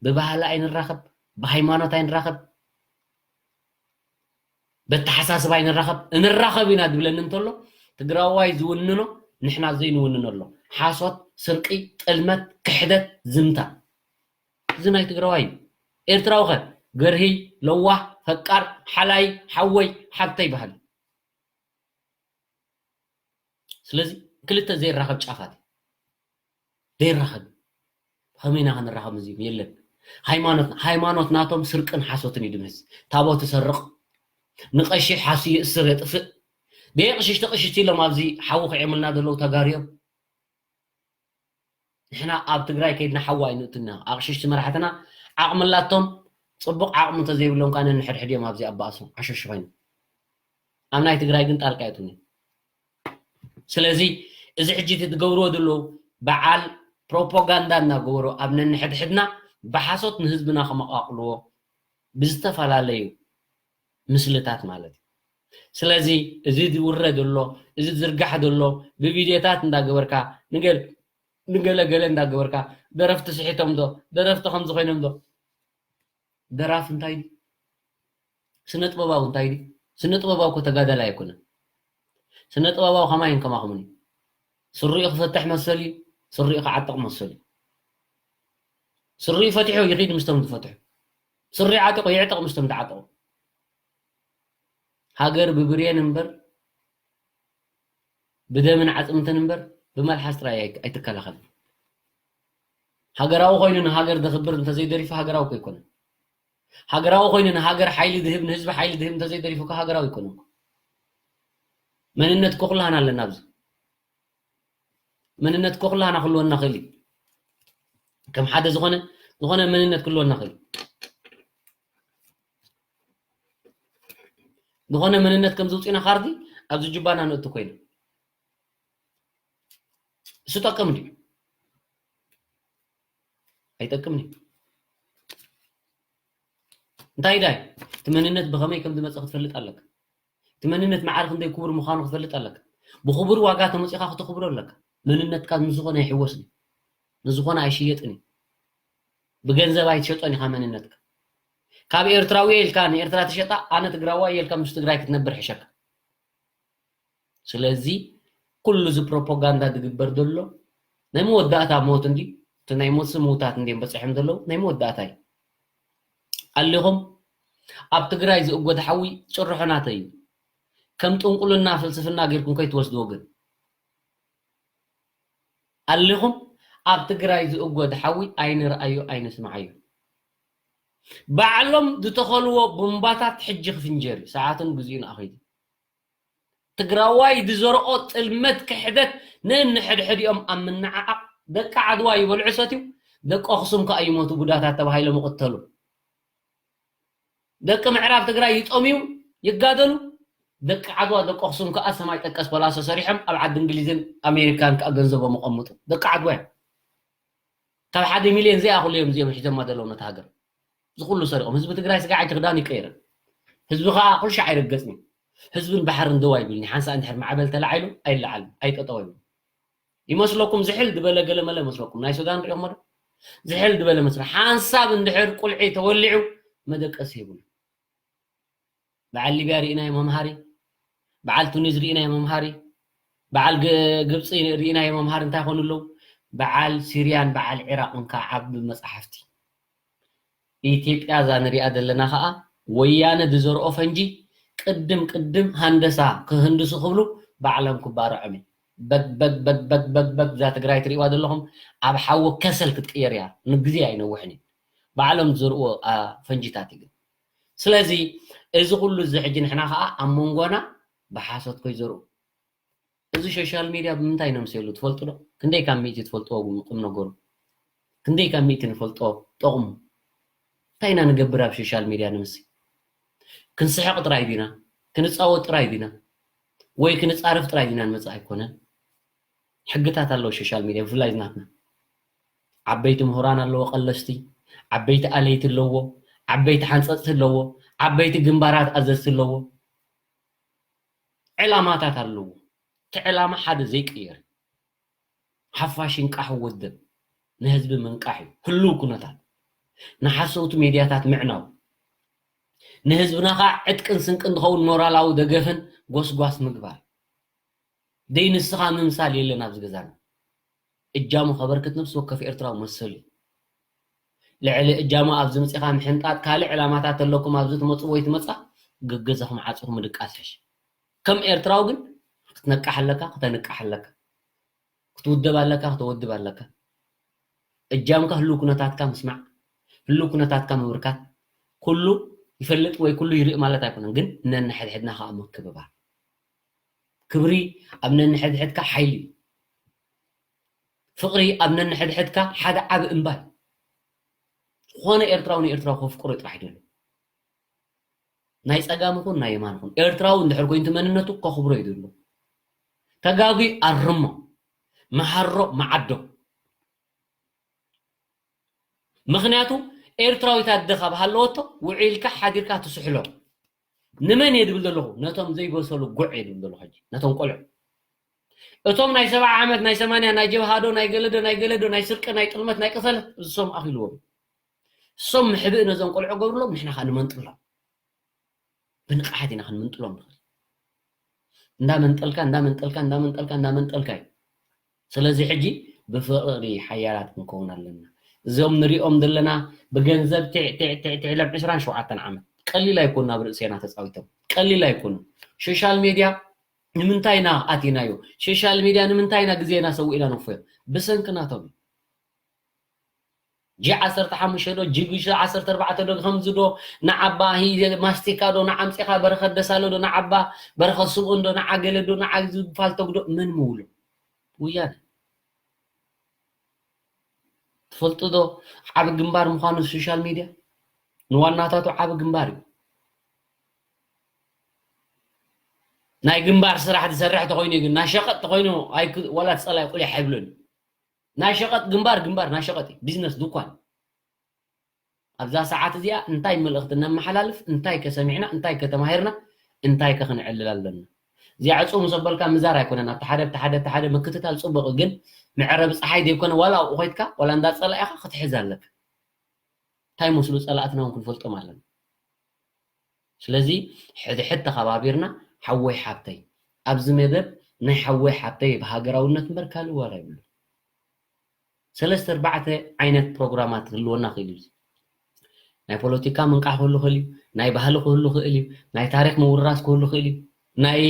ብባህሊ ኣይንራኸብ፣ ብሃይማኖት ኣይንራኸብ፣ በተሓሳስባ ኣይንራኸብ። እንራኸብ ኢና ዝብለኒ እንተሎ ትግራዋይ ዝውንኖ ንሕና ዘይንውንኖ ኣሎ። ሓሶት፣ ስርቂ፣ ጥልመት፣ ክሕደት፣ ዝምታ። እዚ ናይ ትግራዋይ እዩ። ኤርትራዊ ኸ ገርሂ፣ ለዋህ፣ ፈቃር፣ ሓላይ፣ ሓወይ፣ ሓብተይ በሃሊ። ስለዚ ክልተ ዘይራኸብ ጫፋት እዩ። ዘይራኸብ። ከመይ ኢና ክንራኸብ? እዚ የለን። ሃይማኖት፣ ሃይማኖት ናቶም ስርቅን ሓሶትን እዩ ድምህዝ። ታቦት ይሰርቕ፣ ንቐሺ ሓሱ ይእስር የጥፍእ። ደይ ቅሽሽቲ ቅሽሽቲ ኢሎም ኣብዚ ሓዊ ክዕምልና ዘለዉ ተጋርዮም። ንሕና ኣብ ትግራይ ከይድና ሓዊ ኣይንእቱና። ኣቕሽሽቲ መራሕትና ዓቕሚ ኣላቶም፣ ጽቡቕ ዓቕሚ እንተዘይብሎም ከኣ ነንሕድሕድ እዮም ኣብዚ ኣባእሱ ዓሸሽ ኮይኑ። ኣብ ናይ ትግራይ ግን ጣልቃ የእቱን እዮም። ስለዚ እዚ ሕጂ እቲ ትገብርዎ ዘለዉ በዓል ፕሮፓጋንዳ እናገበሩ ኣብ ነንሕድሕድና ብሓሶት ንህዝብና ከመቓቕልዎ ብዝተፈላለዩ ምስልታት ማለት እዩ። ስለዚ እዚ ዝውረ ዘሎ፣ እዚ ዝርጋሕ ዘሎ ብቪድዮታት እንዳገበርካ ንገለ ንገለ ገለ እንዳገበርካ ደረፍቲ ስሒቶም ዶ ደረፍቲ ከምዚ ኮይኖም ዶ ደራፍ እንታይ ድዩ? ስነ ጥበባዊ እንታይ ድዩ? ስነ ጥበባዊ እኮ ተጋዳላይ ኣይኮነን። ስነ ጥበባዊ ከማይን ከማኹምን እዩ። ስሪኡ ክፈትሕ መሰል እዩ፣ ስሪኡ ክዓጥቕ መሰል እዩ። ስሪኡ ፈቲሑ ይኺድ ምስቶም ዝፈትሑ፣ ስሪ ዓጢቑ ይዕጠቕ ምስቶም ዝዓጠቑ። ሃገር ብብሬን እምበር ብደምን ዓፅምትን እምበር ብመልሓስ ጥራይ ኣይ- ኣይትከላኸልን። ሃገራዊ ኮይኑ ንሃገር ዘኽብር እንተዘይደሪፉ ሃገራዊ እኮ ኣይኮነን። ሃገራዊ ኮይኑ ንሃገር ሓይሊ ዝህብ ንህዝቢ ሓይሊ ዝህብ እንተዘይደሪፉ እኮ ሃገራዊ ኣይኮነን እኮ። መንነት እኮ ኩላህና ኣለና ኣብዚ። መንነት እኮ ኩላህና ክህልወና ክእል እዩ። ከም ሓደ ዝኾነ ዝኾነ መንነት ክህልወና ክእል እዩ። ዝኾነ መንነት ከም ዝውፅእና ካርዲ ኣብዚ ጁባና ንእቱ ኮይኑ እሱ ጠቅም ድዩ? ኣይጠቅምን እዩ። እንታይ ዳይ እቲ መንነት ብኸመይ ከም ዝመፅእ ክትፈልጥ ኣለካ። እቲ መንነት ማዕረ ክንደይ ክቡር ምዃኑ ክትፈልጥ ኣለካ። ብክቡር ዋጋ ተመፂኻ ክተኽብሮ ኣለካ። መንነትካ ንዝኾነ ይሕወስ እዩ። ንዝኾነ ኣይሽየጥን እዩ። ብገንዘብ ኣይትሸጦን ኢኻ መንነትካ። ካብ ኤርትራዊ ኢልካ ንኤርትራ ትሸጣ፣ ኣነ ትግራዋይ ኢልካ ምስ ትግራይ ክትነብር ሕሸካ። ስለዚ ኩሉ እዚ ፕሮፓጋንዳ ዝግበር ዘሎ ናይ መወዳእታ ሞት እንዲ እቲ ናይ ሞት ምውታት እንዲም በፅሖም ዘለዉ ናይ መወዳእታ እዩ። ኣሊኹም ኣብ ትግራይ ዝእጎድ ሓዊ ጭርሖ ናተይ እዩ። ከም ጥንቁልና ፍልስፍና ጌርኩም ከይትወስድዎ ግን ኣሊኹም ኣብ ትግራይ ዝእጎድ ሓዊ ኣይንርኣዮ ኣይንስምዓዮ። ባዕሎም ዝተኸልዎ ቡምባታት ሕጂ ክፍንጀር እዩ። ሰዓቱን ግዜኡን ኣኺሉ። ትግራዋይ ዝዘርኦ ጥልመት ክሕደት ነንሕድሕዲኦም ኣብ ምንዓዓቕ ደቂ ዓድዋ ይበልዑ ሰትዩ ደቂ ኣኽሱም ከኣ ይሞቱ ቡዳታት ተባሂሎም ይቕተሉ። ደቂ ምዕራብ ትግራይ ይጠምዩ ይጋደሉ። ደቂ ዓድዋ ደቂ ኣኽሱም ከኣ ሰማይ ጠቀስ ፖላሶ ሰሪሖም ኣብ ዓዲ እንግሊዝን ኣሜሪካን ከኣ ገንዘቦም ይቐምጡ። ደቂ ዓድዋ እዮም። ካብ ሓደ ሚልዮን ዘይኣኽሉ እዮም እዚኦም ሒዞማ ዘለዉ ነቲ ሃገር። እዚ ኩሉ ሰሪቖም ህዝቢ ትግራይ ስጋዕ ሕጂ ክዳን ይቀይርን ህዝቢ ከዓ ኩልሻዕ ኣይረገፅን እዩ። ህዝብን ባሕርን ደው ኣይብልን ሓንሳእ እንድሕር ማዕበል ተላዒሉ ኣይለዓልን ኣይጠጠው ኣይብልን። ይመስለኩም ዝሕል ዝበለ ገለመለ መስለኩም ናይ ሱዳን ሪኦሞ ዶ? ዝሕል ዝበለ መስለ ሓንሳብ እንድሕር ቁልዒ ተወሊዑ መደቀሲ የብሉ። በዓል ሊብያ ርኢናዮ መምሃሪ፣ በዓል ቱኒዝ ርኢናዮ መምሃሪ፣ በዓል ግብፂ ርኢናዮ መምሃሪ እንታይ ይኾኑ ኣለዉ? በዓል ሲርያን በዓል ዒራቕን ከዓ ዓቢ መፅሓፍቲ። ኢትዮጵያ እዛ ንሪኣ ዘለና ከዓ ወያነ ዝዘርኦ ፈንጂ ቅድም ቅድም ሃንደሳ ክህንድሱ ክብሉ ባዕሎም ክባርዖም እዩ። በግ በግ በግ በግ በግ በግ እዛ ትግራይ ትሪእዋ ዘለኹም ኣብ ሓዊ ከሰል ክትቅየር እያ። ንግዜ ኣይነውሕን እዩ። ባዕሎም ዝዘርዎ ፈንጂታት እዩ ግን ስለዚ እዚ ኩሉ እዚ ሕጂ ንሕና ከዓ ኣብ መንጎና ብሓሶት ኮይዘርኡ እዚ ሶሻል ሚድያ ብምንታይ ነምስየሉ ትፈልጡ ዶ? ክንደይ ካብ ሚእቲ ትፈልጥዎ ቁም ነገሩ? ክንደይ ካብ ሚእቲ ንፈልጦ ጠቕሙ? እንታይ ኢና ንገብር ኣብ ሶሻል ሚድያ ንምሲ? ክንስሕቕ ጥራይ ዲና? ክንፃወት ጥራይ ዲና? ወይ ክንፃረፍ ጥራይ ዲና ንመፅእ ኣይኮነን። ሕግታት ኣለዎ ሶሻል ሚድያ ብፍላይ ዝናትና ዓበይቲ ምሁራን ኣለዎ ቀለስቲ ዓበይቲ ኣለይቲ ኣለዎ ዓበይቲ ሓንፀፅቲ ኣለዎ ዓበይቲ ግንባራት ኣዘዝቲ ኣለዎ ዕላማታት ኣለዎ እቲ ዕላማ ሓደ ዘይቅየር ሓፋሽ ይንቃሕ ወደብ ንህዝቢ ምንቃሕ እዩ ህልው ኩነታት ንሓሰውቲ ሜድያታት ምዕናው ንህዝብና ከዓ ዕጥቅን ስንቅን ዝኸውን ሞራላዊ ደገፍን ጎስጓስ ምግባር ደይ ንስኻ ምምሳል የለን ኣብዚ ገዛና እጃሙ ከበርክት ነብሲ ወከፍ ኤርትራዊ መሰል እዩ። ልዕሊ እጃሙ ኣብዚ ምጺኻ ምሕንጣጥ ካልእ ዕላማታት ተለኩም ኣብዚ ትመጽእ ወይ ትመጻ ገገዛኹም ዓጺኹም ምድቃስ ሕሽ። ከም ኤርትራዊ ግን ክትነቅሕ ኣለካ፣ ክተንቅሕ ኣለካ። ክትውደብ ኣለካ፣ ክተወድብ ኣለካ። እጃምካ ህሉው ኩነታትካ ምስማዕ፣ ህሉው ኩነታትካ ምብርካት፣ ኩሉ ይፈልጥ ወይ ኩሉ ይርኢ ማለት ኣይኮነን፣ ግን ነንሕድሕድና ከኣ ምክብባር። ክብሪ ኣብ ነንሕድሕድካ ሓይሊ እዩ። ፍቕሪ ኣብ ነንሕድሕድካ ሓደ ዓቢ እምባ እዩ። ዝኾነ ኤርትራዊ ንኤርትራዊ ከፍቅሮ ጥራሕ ይደሉ። ናይ ጸጋም ይኹን ናይ የማን ይኹን ኤርትራዊ እንድሕር ኮይኑ እቲ መንነቱ ከኽብሮ ይደሉ። ተጋጉ ኣርሞ፣ መሃሮ መዓዶ። ምኽንያቱ ኤርትራዊት ኣደ ካብ ሃለወቶ ውዒልካ ሓዲርካ ትስሕሎ። ንመን እየ ድብል ዘለኹ? ነቶም ዘይበሰሉ ጉዕ እየ ድብል ዘለኹ ሕጂ ነቶም ቆልዑ። እቶም ናይ ሰብዓ ዓመት ናይ ሰማንያ ናይ ጀብሃዶ ናይ ገለዶ ናይ ገለዶ ናይ ስርቂ ናይ ጥልመት ናይ ቅሰለት እሶም ኣኺልዎም። እሶም ምሕብእ ነዞም ቆልዑ ገብርሎም ንሕና ከዓ ንመንጥሎም። ብንቕሓት ኢና ክንምንጥሎም ንኽእል። እንዳመንጠልካ እንዳመንጠልካ እንዳመንጠልካ እንዳመንጠልካ እዩ። ስለዚ ሕጂ ብፍቕሪ ሓያላት ክንከውን ኣለና። እዞም ንሪኦም ዘለና ብገንዘብ ቲዕ ቲዕ ቲዕ ቲዕ ኢሎም ዕስራን ሸውዓተን ዓመት ቀሊል ኣይኮኑ ኣብ ርእሴና ተፃዊቶም ቀሊል ኣይኮኑ። ሶሻል ሜድያ ንምንታይ ኢና ኣቲናዮ? ሶሻል ሜድያ ንምንታይ ኢና ግዜና ሰዊእና ነፍዮ? ብሰንኪ ናቶም እዩ። ጂ ዓሰርተ ሓሙሽተ ዶ ጂ ዓሰርተ ኣርባዕተ ዶ ከምዚ ዶ ንዓባ ማስቲካ ዶ ንዓምፂኻ በረኸት ደሳለ ዶ ንዓባ በረኸት ስምኡን ዶ ንዓገለ ዶ ንዓ ዝፋልተግ ዶ መን ምውሎ ወያነ ትፈልጡ ዶ ዓብ ግንባር ምዃኑ ሶሻል ሚድያ ንዋናታቱ ዓብ ግንባር እዩ ናይ ግንባር ስራሕ ዝሰርሕ ተኮይኑ ግን ናይ ሸቀጥ ተኮይኑ ዋላ ፀላይ ቁሊሕ ኣይብሉን ናይ ሸቐጥ ግንባር ግንባር ናይ ሸቐጥ እዩ ቢዝነስ ድኳን ኣብዛ ሰዓት እዚኣ እንታይ መልእኽቲ ነመሓላልፍ እንታይ ከሰሚዕና እንታይ ከተማሂርና እንታይ ከክንዕልል ኣለና እዚኣ ዕፁ ምስ ኣበልካ ምዛር ኣይኮነን ኣብቲ ሓደ ብቲ ሓደ ብቲ ሓደ ምክትታል ፅቡቅ ግን መዕረቢ ፀሓይ ዘይኮነ ዋላ ኣብኡ ኮይትካ ዋላ እንዳፀላኢኻ ክትሕዝ ኣለካ እንታይ መስሉ ፀላእትና እውን ክንፈልጦም ኣለና ስለዚ ሕድሕድ ተኸባቢርና ሓወይ ሓብተይ ኣብዚ መደብ ናይ ሓወይ ሓብተይ ብሃገራውነት እምበር ካልእ ዋላ ይብሉ ሰለስተ ኣርባዕተ ዓይነት ፕሮግራማት ክህልወና ክእል እዩ ናይ ፖለቲካ ምንቃሕ ክህሉ ክእል እዩ ናይ ባህሊ ክህሉ ክእል እዩ ናይ ታሪክ ምውራስ ክህሉ ክእል እዩ ናይ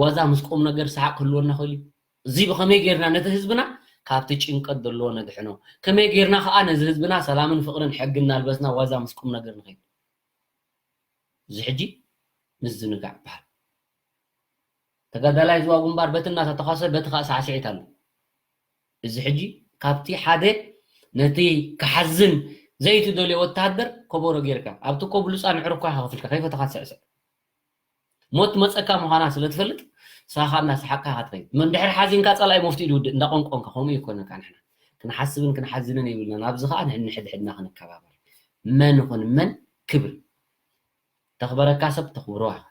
ዋዛ ምስ ቁም ነገር ሰሓቅ ክህልወና ክእል እዩ እዚ ብኸመይ ጌርና ነቲ ህዝብና ካብቲ ጭንቀት ዘለዎ ነድሕኖ ከመይ ጌርና ከዓ ነዚ ህዝብና ሰላምን ፍቅርን ሕጊ እናልበስና ዋዛ ምስ ቁም ነገር ንኸይድ እዚ ሕጂ ምዝንጋዕ ይበሃል ተጋዳላይ ዝዋ ግንባር በቲ እናተተኸሰ በቲ ከዓ ሳዕስዒት ኣሎ። እዚ ሕጂ ካብቲ ሓደ ነቲ ክሓዝን ዘይትደልዮ ወተሃደር ከበሮ ጌርካ ኣብቲ እኮ ብሉፃ ንዕር እኳ ኢኻ ከፊልካ ከይፈተኻ ትስዕስዕ። ሞት መፀካ ምዃና ስለ ትፈልጥ ንስኻ ከዓ እናሰሓቅካ ኢኻ ትኸይድ። መን ድሕሪ ሓዚንካ ፀላኢ መፍትኡ ይውድእ እንዳቆንቆንካ ከምኡ ይኮነካ። ንሕና ክንሓስብን ክንሓዝንን የብልናን። ኣብዚ ከዓ ንሕንሕድሕድና ክንከባበር፣ መን ይኹን መን ክብል ተኽበረካ ሰብ ተኽብሮ ኢኻ።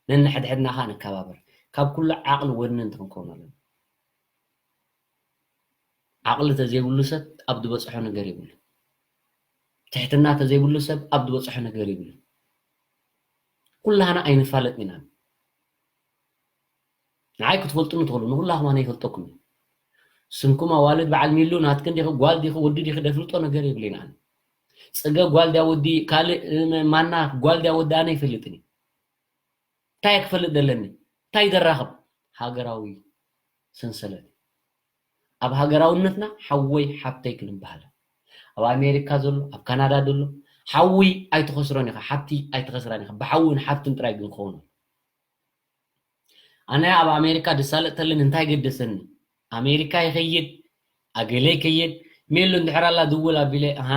ነንሕድሕድና ከዓ ንከባበር። ካብ ኩሉ ዓቕሊ ወንን ክንከውን ኣለና። ዓቕሊ ተዘይብሉ ሰብ ኣብ ዝበፅሖ ነገር የብሉ። ትሕትና ተዘይብሉ ሰብ ኣብ ዝበፅሖ ነገር የብሉ። ኩላህና ኣይንፋለጥ ኢና። ንዓይ ክትፈልጡኒ ትኽእሉ፣ ንኹላኹም ኣነ ይፈልጠኩም እዩ። ስምኩም ኣዋልድ በዓል ሚሉ ናትክን ዲኺ ጓል ዲኺ ወዲ ዲኺ ደፍልጦ ነገር የብለይን ኣነ። ፅገ ጓል ድያ ወዲ ካልእ ማና ጓል ድያ ወዲ ኣነ ይፈልጥን እዩ። እንታይ ክፈልጥ ደለኒ? እንታይ ደራኽብ? ሃገራዊ ሰንሰለት። ኣብ ሃገራውነትና ሓወይ ሓብተይ ክንበሃል። ኣብ ኣሜሪካ ዘሎ ኣብ ካናዳ ዘሎ ሓዊ ኣይትኸስሮን ኢኻ፣ ሓብቲ ኣይትኸስራን ኢኻ። ብሓውን ሓብትን ጥራይ ግን ክኸውን። ኣነ ኣብ ኣሜሪካ ድሳለጥ ተለኒ እንታይ ገደሰኒ? ኣሜሪካ ይኸይድ ኣገለ ይከይድ ሜሉ እንድሕር ኣላ ድውል ኣቢለ ኣሃ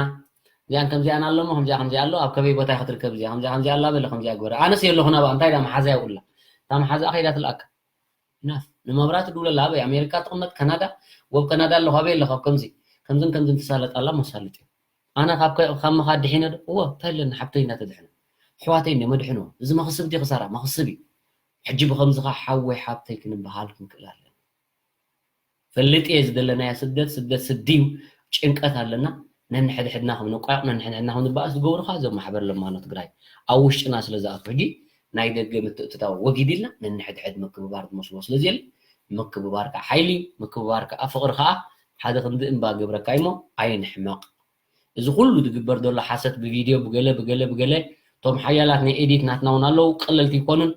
እዚኣን ከምዚኣን ኣለሞ ከምዚኣ ከምዚኣ ኣሎ ኣብ ከበይ ቦታ ክትርከብ እዚኣ ከምዚኣ ከምዚኣ ኣላ በለ ከምዚኣ ግበረ ኣነስ የለኹ ናብኣ እንታይ ዳ መሓዛ ይውላ እታ መሓዛ ከይዳ ትልኣካ ናፍ ንመብራት ድውለላ ኣበይ ኣሜሪካ ትቕመጥ ካናዳ ወብ ካናዳ ኣለኹ ኣበይ ኣለኹ ኣብ ከምዚ ከምዝን ከምዝን ትሳለጥ ኣላ መሳልጥ እዩ ኣነ ካብ ምኻድ ድሒነ ዶ እወ እንታይ ኣለኒ ሓብተይ እንዳተድሕነ ኣሕዋተይ እንደ መድሕኖ እዚ መኽስብ ድዩ ክሳራ መኽስብ እዩ ሕጂ ብኸምዚ ኸዓ ሓወይ ሓብተይ ክንበሃል ክንክእል ኣለና ፈልጥ እየ ዝደለናዮ ስደት ስደት ስዲ እዩ ጭንቀት ኣለና ነንሕድሕድና ከም ንቋየቕ ነንሕድሕድና ከም ንባእስ ዝገብሩ ኸዓ እዞም ማሕበር ለማኖ ትግራይ ኣብ ውሽጥና ስለ ዝኣትዉ ሕጂ ናይ ደገ ምትእትታው ወጊድ ኢልና ነንሕድሕድ ምክብባር ዝመስሎ ስለ ዘየለ ምክብባር ከዓ ሓይሊ ምክብባር ከዓ ፍቕሪ ከዓ ሓደ ክንዲ እምባ ገብረካ እሞ ኣይንሕመቕ እዚ ኩሉ ዝግበር ዘሎ ሓሰት ብቪድዮ ብገለ ብገለ ብገለ እቶም ሓያላት ናይ ኤዲት ናትና እውን ኣለዉ ቀለልቲ ይኮኑን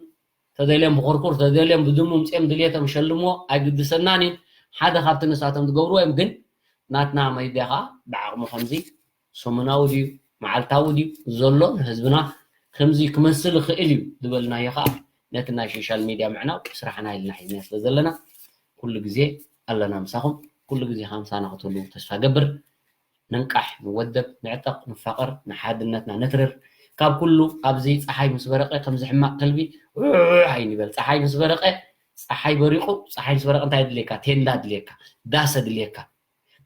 ተደልዮም ብኩርኩር ተደልዮም ብድሙ ምፅኦም ድልየቶም ሸልምዎ ኣይግድሰናን እዩ ሓደ ካብቲ ንሳቶም ዝገብርዎ እዮም ግን ናትና መይድያ ከዓ ብዓቕሚ ከምዚ ሰሙናዊ ድዩ መዓልታዊ ድዩ ዘሎ ንህዝብና ከምዚ ክመስል ይኽእል እዩ ዝበልናዮ ከዓ ነቲ ናይ ሶሻል ሚድያ ምዕናው ስራሕና ኢልና ሒዝና ስለ ዘለና ኩሉ ግዜ ኣለና ምሳኹም ኩሉ ግዜ ከዓ ምሳና ክትህሉ ተስፋ ገብር ንንቃሕ፣ ንወደብ፣ ንዕጠቕ፣ ንፋቐር፣ ንሓድነትና ነትርር። ካብ ኩሉ ኣብዚ ጸሓይ ምስ በረቐ ከምዚ ሕማቕ ከልቢ ዑዕ ኣይንበል። ጸሓይ ምስ በረቐ፣ ጸሓይ በሪቑ፣ ጸሓይ ምስ በረቐ እንታይ ኣድልየካ? ቴንዳ ኣድልየካ፣ ዳስ ኣድልየካ፣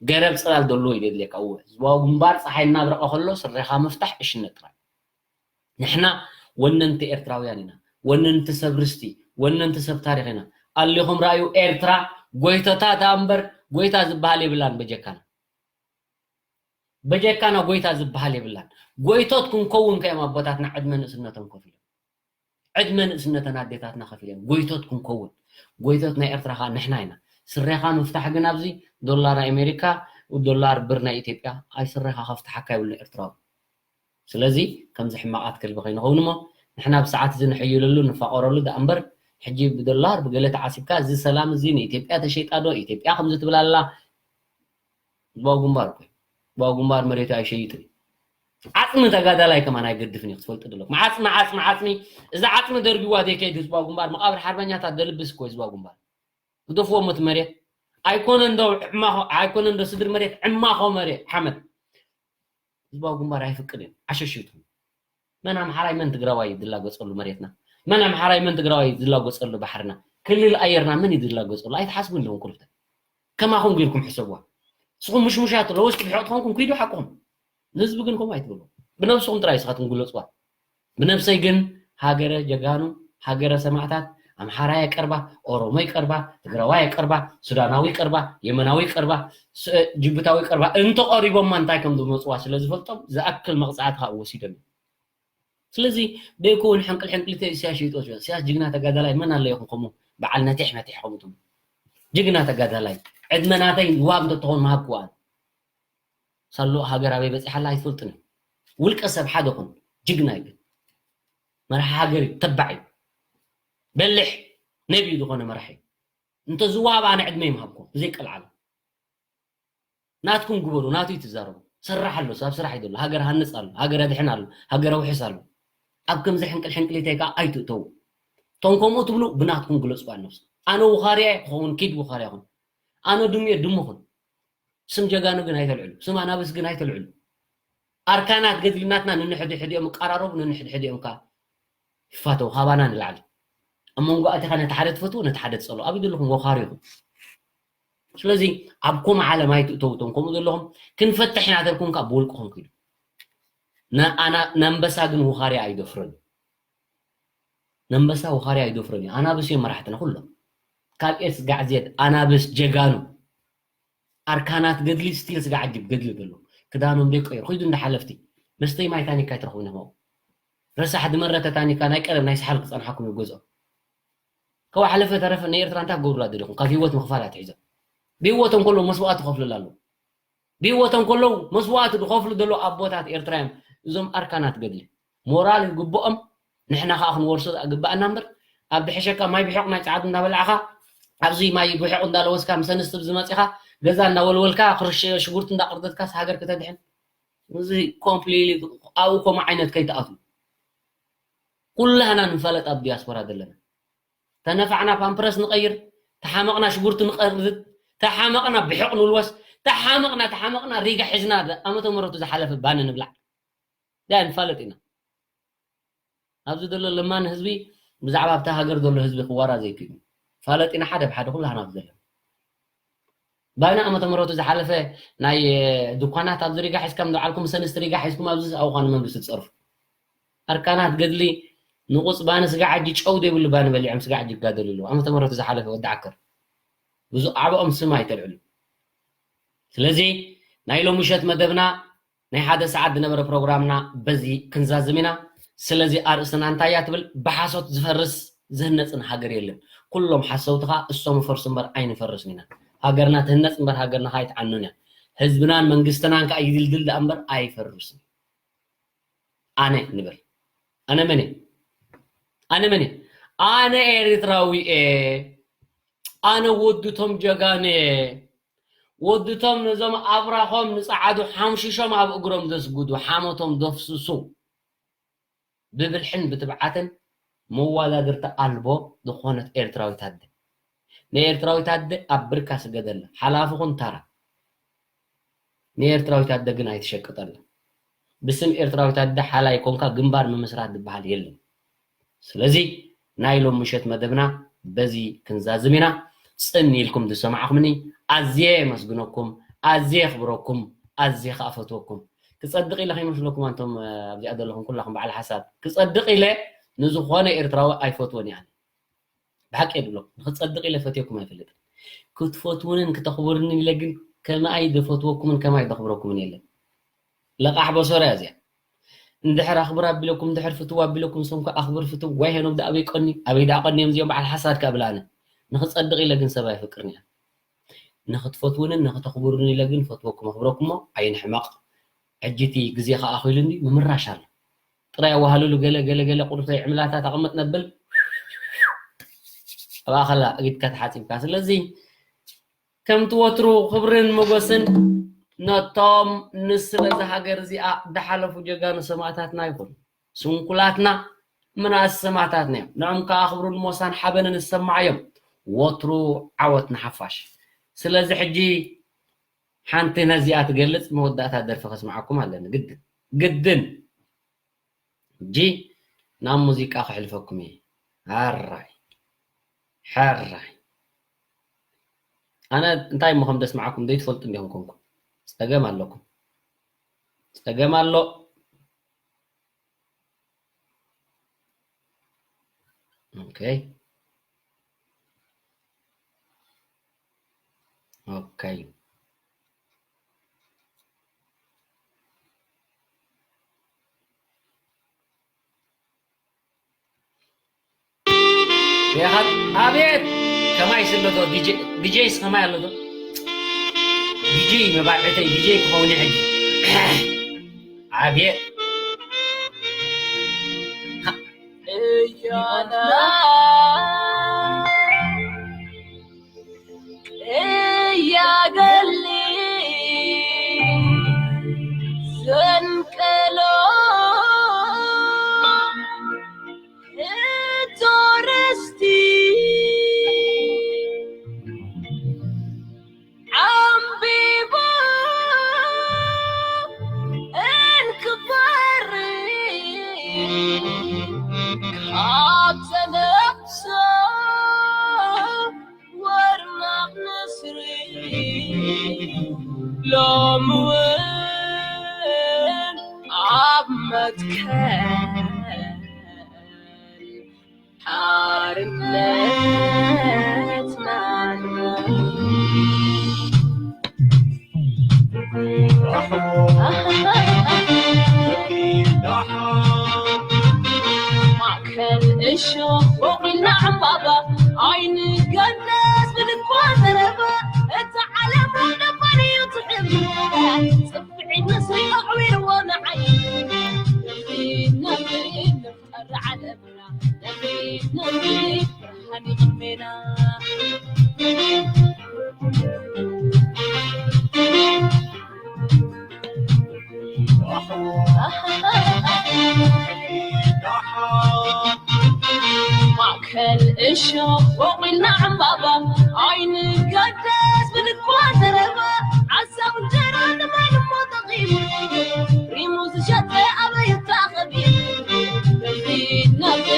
ገረብ ጽላል ደሎ እዩ ዘድልየካ። እወ፣ ህዝባዊ ግንባር ጸሓይ እናብረቐ ከሎ ስረኻ ምፍታሕ እሽነት ጥራይ። ንሕና ወነንቲ ኤርትራውያን ኢና፣ ወነንቲ ሰብ ርስቲ፣ ወነንቲ ሰብ ታሪኽ ኢና። ኣሊኹም ረኣዩ ኤርትራ ጎይቶታት እምበር ጎይታ ዝበሃል የብላን በጀካና። በጀካና ጎይታ ዝበሃል የብላን። ጎይቶት ክንከውን ከዮም ኣቦታትና ዕድመ ንእስነቶም ከፊሎም። ዕድመ ንእስነተን ኣዴታትና ከፊሎም ጎይቶት ክንከውን። ጎይቶት ናይ ኤርትራ ከዓ ንሕና ኢና። ስሬኻ ምፍታሕ ግን ኣብዚ ዶላር ኣሜሪካ፣ ዶላር ብር ናይ ኢትዮጵያ ኣይ ስሬኻ ከፍትሓካ የብሉን ኤርትራዊ። ስለዚ ከምዚ ሕማቓት ከልቢ ከይንኸውን እሞ ንሕና ብሰዓት እዚ ንሕይለሉ ንፋቐረሉ ደኣ እምበር ሕጂ ብዶላር ብገለ ተዓሲብካ እዚ ሰላም እዚ ንኢትዮጵያ ተሸይጣ ዶ ኢትዮጵያ ከምዚ ትብል ኣላ ህዝባዊ ግንባር እኮ ህዝባዊ ግንባር መሬቱ ኣይሸይጥን ዓፅሚ ተጋዳላይ ከማን ኣይገድፍን እዩ ክትፈልጡ ደለኩም ዓፅሚ ዓፅሚ ዓፅሚ እዚ ዓፅሚ ደርቢዋ ዘይከይድ ህዝባዊ ግንባር መቃብር ሓርበኛታት ደልብስ እኮ ህዝባዊ ግንባር ግደፍዎ ሞት መሬት ኣይኮነ እንዶ ዕማኾ ኣይኮነ እንዶ ስድሪ መሬት ዕማኾ መሬት ሓመድ ህዝባዊ ግንባር ኣይፍቅድን ዓሸሽቱ መን ኣምሓራይ መን ትግራዋይ ዝላገፀሉ መሬትና መን ኣምሓራይ መን ትግራዋይ ዝላገፀሉ ባሕርና ክልል ኣየርና መን እዩ ዝላገፀሉ ኣይትሓስቡ ኣለኹም ክልተ ከማኹም ጌርኩም ሕሰብዋ ንስኹም ምሽሙሻት ለወስቲ ብሕቕ ትኾንኩም ክይዱ ሓቅኹም ንህዝቢ ግን ከምኡ ኣይትበሉ ብነብስኹም ጥራይ ስኻትኩም ግለፅዋ ብነብሰይ ግን ሃገረ ጀጋኑ ሃገረ ሰማዕታት ኣምሓራይ ቀርባ ኦሮሞይ ቀርባ ትግራዋይ ቀርባ ሱዳናዊ ቀርባ የመናዊ ቀርባ ጅቡታዊ ቀርባ እንተቐሪቦማ እንታይ ከም ዝመፅዋ ስለ ዝፈልጦም ዝኣክል መቕፃዕቲ ካብ ወሲዶም እዮም ስለዚ ደይኮውን ሕንቅል ሕንቅሊተ ኢሳያስ ሽይጦ ኢሳያስ ጅግና ተጋዳላይ መን ኣለ ይኹን ከምኡ በዓል ነቲሕ ነቲሕ ከምኡ ጅግና ተጋዳላይ ዕድመ ናተይ ዋብ እንተትኾን ምሃብክዋን ሳሎ ሃገር ኣበይ በፂሓላ ኣይትፈልጥን እዩ ውልቀ ሰብ ሓደ ኹን ጅግና እዩ መራሒ ሃገር እዩ ተባዕ እዩ በልሕ ነቢይ ዝኾነ መራሒ እዩ እንተዝዋሃብ ኣነ ዕድመ ይምሃብኩም ብዘይቀልዓሉ ናትኩም ግበሩ ናቱ እዩ ትዛረቡ ሰራሕ ኣሎ ኣብ ስራሕ ይደሎ ሃገር ሃንፅ ኣሎ ሃገር ኣድሕን ኣሎ ሃገር ኣውሕስ ኣሎ ኣብ ከምዚ ሕንቅል ሕንቅሊተይ ከዓ ኣይትእተዉ እቶም ከምኡ ትብሉ ብናትኩም ግለፅዋ ነብስኩም ኣነ ውኻርያ ክኸውን፣ ኪድ ውኻርያ ኹን። ኣነ ድሙ እየ፣ ድሙ ኹን። ስም ጀጋኑ ግን ኣይተልዕሉ፣ ስም ኣናብስ ግን ኣይተልዕሉ። ኣርካናት ገድሊ ናትና፣ ነንሕድሕዲኦም ይቀራረቡ፣ ነንሕድሕዲኦም ከዓ ይፋተው፣ ካባና ንላዕሊ። ኣብ መንጎ ኣቲኻ ነቲ ሓደ ትፈትዎ፣ ነቲ ሓደ ትጸልኦ። ኣበይ ዘለኹም ወኻሪ ኢኹም። ስለዚ ኣብ ከምኡ ዓለም ኣይትእተው። እቶም ከምኡ ዘለኹም ክንፈትሕ ኢና ተልኩም ከዓ ብውልቅኹም ኪዱ። ነ-፣ ኣና-፣ ነንበሳ ግን ውኻርያ ኣይደፍሮን እዩ። ነንበሳ ውኻርያ ኣይደፍሮን እዩ። ኣናብስ እዮም መራሕትና ኩሎም። ካብ ኤስ ጋዕዜት፣ ኣናብስ፣ ጀጋኑ፣ ኣርካናት ገድሊ፣ ስቲል ስጋ ዓጅብ ገድሊ ዘሎ። ክዳኖም ደይቀይሩ ኪዱ እንዳ ሓለፍቲ። መስተይ ማይ ታኒካ ኣይትረኽቡን ኢኹም ኣብኡ። ረሳሕ ድመረተ ታኒካ ናይ ቀደም ናይ ሰሓል ክጸንሓኩም እዩ ገዝኦም። ካብ ሓለፈ ተረፈ ንኤርትራ እንታይ ክገብሩላ ደሊኹም? ካብ ህይወት ምኽፋል ኣትሒዞም። ብህይወቶም ከለዉ መስዋእቲ ክኸፍሉላ ኣለዉ። ብህይወቶም ከለዉ መስዋእቲ ዝኸፍሉ ዘለዉ ኣቦታት ኤርትራ እዮም። እዞም ኣርካናት ገድሊ ሞራል ይግብኦም። ንሕና ከኣ ክንወርሶ ዝግብኣና እምበር፣ ኣብ ድሕሸካ ማይ ብሕቕ ማይ ጸዓዱ እንዳበላዕኻ፣ ኣብዚ ማይ ብሕቕ እንዳለወስካ ምስ ኣንስቲ ዝመጺኻ፣ ገዛ እንዳወልወልካ፣ ክርሽ ሽጉርቲ እንዳቐርደትካስ ሃገር ክተድሕን? እዚ ኮምፕሊትሊ ኣብኡ ከምኡ ዓይነት ከይትኣትዉ። ኩላህና ንፋለጥ ኣብ ዲያስፖራ ዘለና። ተነፋዕና ፓምፕረስ ንቐይር፣ ተሓመቕና ሽጉርቲ ንቐርድድ፣ ተሓመቕና ብሕቕ ንልወስ፣ ተሓመቕና፣ ተሓመቕና ሪጋ ሒዝና ዓመተ ምሕረቱ ዝሓለፈ ባኒ ንብላዕ። ዳይ ንፋለጥ ኢና። ኣብዚ ዘሎ ለማኒ ህዝቢ ብዛዕባ ኣብታ ሃገር ዘሎ ህዝቢ ክዋራ ዘይክእል እዩ። ፋለጥ ኢና ሓደ ብሓደ ኩላህና ኣብዚ ዘለና። ባይና ዓመተ ምሕረቱ ዝሓለፈ ናይ፣ እ፣ ድኳናት ኣብዚ ሪጋ ሒዝካ ምድዓልኩም፣ ሰንስቲ ሪጋ ሒዝኩም ኣብዚ ኣብኡ ኳን መንግስቲ ትጸርፉ። ኣርካናት ገድሊ ንቑጽ ባኒ ስጋ ዓጂ ጨው ዘይብሉ ባኒ በሊዖም ስጋ ዓጂ ይጋደሉ ኣለዉ። ዓመተ ምሕረቱ ዝሓለፈ ወዲ ዓከር። ብዙ ዓበኦም ስም ኣይተልዕሉ። ስለዚ ናይ ሎሚ ምሸት መደብና ናይ ሓደ ሰዓት ዝነበረ ፕሮግራምና በዚ ክንዛዝም ኢና። ስለዚ ኣርእስትና እንታይ እያ ትብል? ብሓሶት ዝፈርስ ዝህነጽን ሃገር የለን። ኩሎም ሓሰውቲ ኸኣ እሶም ይፈርሱ እምበር ኣይንፈርስን ኢና። ሃገርና ትህነጽ እምበር ሃገርና ኸኣ ኣይትዓኑን እያ። ህዝብናን መንግስትናን ከኣ ይድልድል ደኣ እምበር ኣይፈርስን። ኣነ ንበል። ኣነ መን እየ? ኣነ መን እየ? ኣነ ኤርትራዊ እየ። ኣነ ወድቶም ጀጋኑ እየ። ወድቶም ነዞም ኣብራኾም ንጸዓዱ ሓምሽሾም ኣብ እግሮም ዘስግዱ፣ ሓሞቶም ዘፍስሱ፣ ብብልሕን ብትብዓትን መዋዳድርቲ ኣልቦ ዝኾነት ኤርትራዊት ኣደ። ንኤርትራዊት ኣደ ኣብ ብርካ ስገደላ። ሓላፊ ኩን ታራ። ንኤርትራዊት ኣደ ግን ኣይትሸቅጠላ። ብስም ኤርትራዊት ኣደ ሓላይ ኮንካ ግንባር ምምስራት ዝበሃል የለን። ስለዚ ናይ ሎም ምሸት መደብና በዚ ክንዛዝም ኢና። ጽን ኢልኩም ዝሰማዕኩምኒ ኣዝየ የመስግነኩም፣ ኣዝየ የኽብረኩም፣ ኣዝየ ከኣ ፈትወኩም። ክጸድቕ ኢለ ከይመስለኩም ኣንቶም፣ እ፣ ኣብዚኣ ዘለኹም ኩላኹም በዓል ሓሳብ። ክጸድቕ ኢለ ንዝኾነ ኤርትራዊ ኣይፈትዎን እየ ኣነ። ብሓቂ እየ ዝብሎ። ንኽጸድቕ ኢለ ፈትየኩም ኣይፈልጥን። ክትፈትውንን ክተኽብሩንን ኢለ ግን ከማይ ዝፈትወኩምን ከማይ ዘኽብረኩምን የለን። ለቓሕ በሶር እያ እዚኣ። እንድሕር ኣኽብር ኣቢለኩም፣ እንድሕር ፍትው ኣቢለኩም፣ ንሶም ከ ኣኽብር ፍትው፣ ዋይ ሄኖም ደኣ ኣበይ ቀንዩ፣ ኣበይ ደኣ ቀንዮም እዚኦም በዓል ሓሳድ ከ እብል ኣነ። ንኽጸድቕ ኢለ ግን ሰብ ኣይፈቅርን እየ። ንኽትፈትውንን ንኽተኽብሩንን ኢለ ግን ፈትወኩም፣ ኣኽብረኩሞ፣ ኣይንሕመቕ። ሕጂ እቲ ግዜ ከኣ ኣኺሉኒ ምምራሽ ኣሎ። ጥራይ ኣዋህልሉ ገለ ገለ ገለ ቁሩብተይ ዕምላታት ኣቐምጥ ነብል። ኣብኣ ከላ እግድካ ተሓጺብካ። ስለዚ ከምቲ ወትሩ ክብርን ሞገስን ነቶም ንስለ እዛ ሃገር እዚኣ ዝሓለፉ ጀጋኑ ሰማእታትና ይኹን። ስንኩላትና ምንኣስ ሰማእታትና እዮም። ንዕም ከኣ ክብርን ሞሳን ሓበንን ዝሰማዓዮም። ወትሩ ዓወት ንሓፋሽ። ስለዚ ሕጂ ሓንቲ ነዚኣ ትገልጽ መወዳእታ ደርፊ ከስምዓኩም ኣለኒ። ግድን፣ ግድን። ሕጂ ናብ ሙዚቃ ከሕልፈኩም እየ። ኣራይ፣ ሕራይ። ኣነ እንታይ እሞ ከም ደስምዓኩም ዘይትፈልጡ እንዲኹም ኮንኩም። ጸገም ኣለኩም። ጸገም ኣሎ። ኦኬ። ኦኬ። ያኻት ኣቤት! ከማይ ስለ ዶ ዲጄ፣ ዲጄስ ከማይ ኣሎ ዶ? ዲጄ መባልዕተይ ዲጄ ክኸውን ሕጂ። ኣቤት! እያና እያገሊ ዘንቀሎ እቶረስቲ ሓርነትና ማእከል እሾኽ ቦቒልና ዕምባባ ኣይንገደስ ብልኳ ዘረባ እታ ዓለም ደባን እዩ ትሕብራ ጽፍዒት ንስሪ ኣዕዊርዎ ንዓይ ነብሪ ነብሪ ንፍጠር ዓለምና ነብሪ ነብሪ ብርሃን ይቕድሜና ማእከል እሾኽ ቦቒልና ዕምባባ ኣይንገደስ ብልኳ ዘረባ ዓሳብ እንጀራ ንማይ ንሞ ተቒሙ ሪሙ ዝሸጠ ኣበይ ይታኸብ እዩ ነብሪ ነብሪ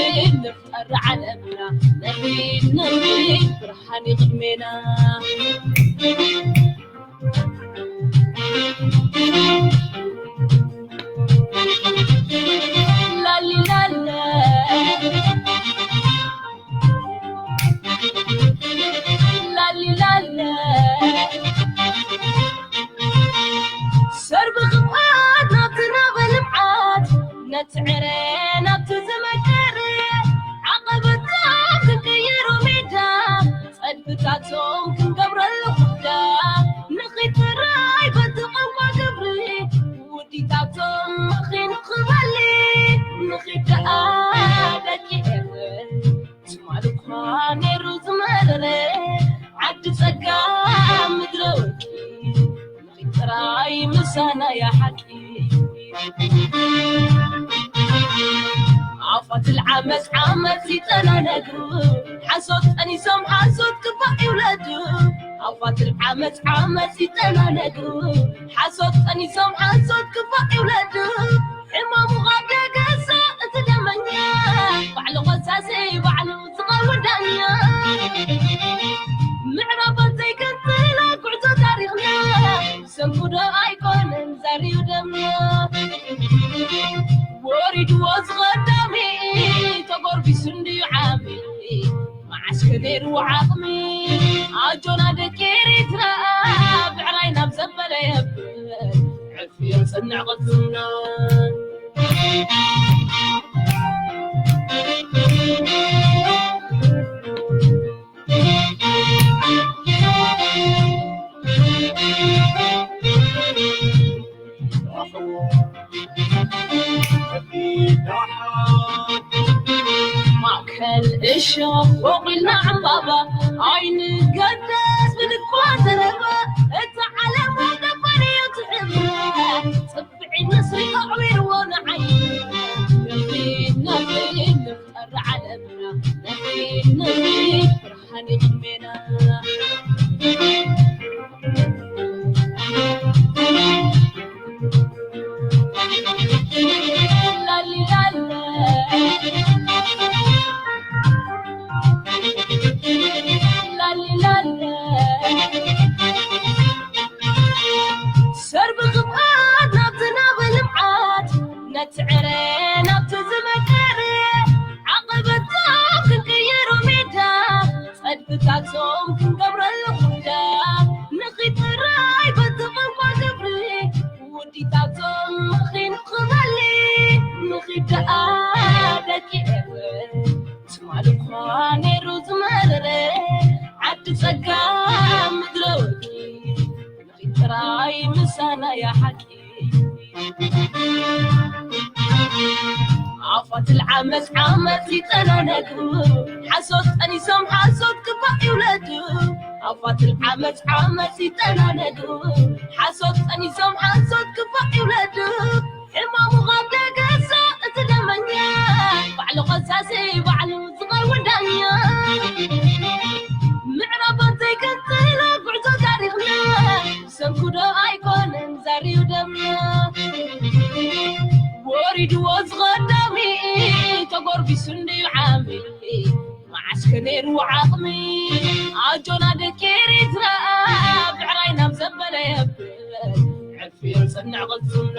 ንፍጠር ዓለምና ነብሪ ነብሪ ብርሃን ይቕድሜና ላሊላለ ላሊላለ ሰርቢ ክብኣት ናብቲ ናብ ልምዓት ነቲ ዕረ ናብቲ ዝመቀር ዓቐበታት ክንቅይሮ ሜዳ ጸድፍታቶም ክንገብረሉ ኩዳ ንኺድ ጥራይ በቲ ቋንቋ ግብሪ ውዲታቶም ንኺንክበሊ ንኺድ ደኣ ደቂ ኤረ ትማል እኳ ነይሩ ዝመረረ ዓዲ ጸጋ ምድረ ወርቂ ንኺድ ጥራይ ምሳና እያ ሓቂ ኣፋት ልዓመፅ ዓመፅ ይጠናነጉ ሓሶት ጠኒሶም ሓሶት ክባእ ይውለዱ ኣፋት ልዓመፅ ዓመፅ ይጠናነጉ ሓሶት ጠኒሶም ሓሶት ክባእ ይውለዱ ሕማሙ ካብ ደገሳ እቲ ደመኛ ባዕሉ ኸሳሲ ባዕሉ ዝኸውን ዳኛ ምዕራባት ዘይቀንጥላ ጉዕዞ ታሪኽና ሰንኩዶ ኣይኮነን ዘርዩ ደምና ወሪድዎ ዝቐዳሚ ተጎርቢሱ እንድዩ ዓሚ መዓስከ ነይሩ ዓቕሚ ኣጆና ደቂ ኤሪትራ ብዕራይ ናብ ዘበለ የብል ዕርፊ የምፅንዕ ቅልፅምና ማእከል እሾኽ ቦቒልና ዕምባባ ኣይንገደስ ብልኳ ዘረባ እታ ዓለም ደባሪ እዩ ትሕብራ ጽፍዒት ንስሪ ኣዕዊርዎ ንዓይ ነፍሪ ነፍሪ ንፍጠር ዓለምና ነፍሪ ነፍሪ ብርሃን ይቕድሜና ሰርቢ ክብኣት ናብቲ ናብ ልምዓት ነቲ ዕረ ናብቲ ዝመቀረ ዓቐበታት ክንቅይሮ ሜዳ ጸድፍታቶም ክንገብረሉ ኩዳ ንኺድ ጥራይ በቲ ቋንቋ ግብሪ ውዲታቶም ምኺን ክበሊ ንኺድ ደኣ ደቂ ኤረ ትማል እኳ ነይሩ ዝመረረ ዓዲ ጸጋ ምድረ ወርቂ ንኺድ ጥራይ ምሳና እያ ሓቂ ኣፋት ልዓመፅ ዓመፅ ይጠናነጉ ሓሶት ጠኒሶም ሓሶት ክባእ ይውለዱ ኣፋት ልዓመፅ ዓመፅ ይጠናነጉ ሓሶት ጠኒሶም ሓሶት ክባእ ይውለዱ ሕማሙ ካብ ደገሳ እቲ ደመኛ ባዕሉ ኸሳሲ ባዕሉ ዝኸውን ዳኛ ምዕራባት ዘይቀንጥሎ ጉዕዞ ታሪኽና ሰንኩዶ ኣይኮነን ዛሪው ደምና ወሪድዎ ዝቐዳሚ ተጎርቢሱ እንድዩ ዓሚ መዓስከ ነይሩ ዓቕሚ ኣጆና ደቂ ኤሪትራ ብዕራይ ናብ ዘበለ የብል ዕርፊ የምፅንዕ ቅልፅምና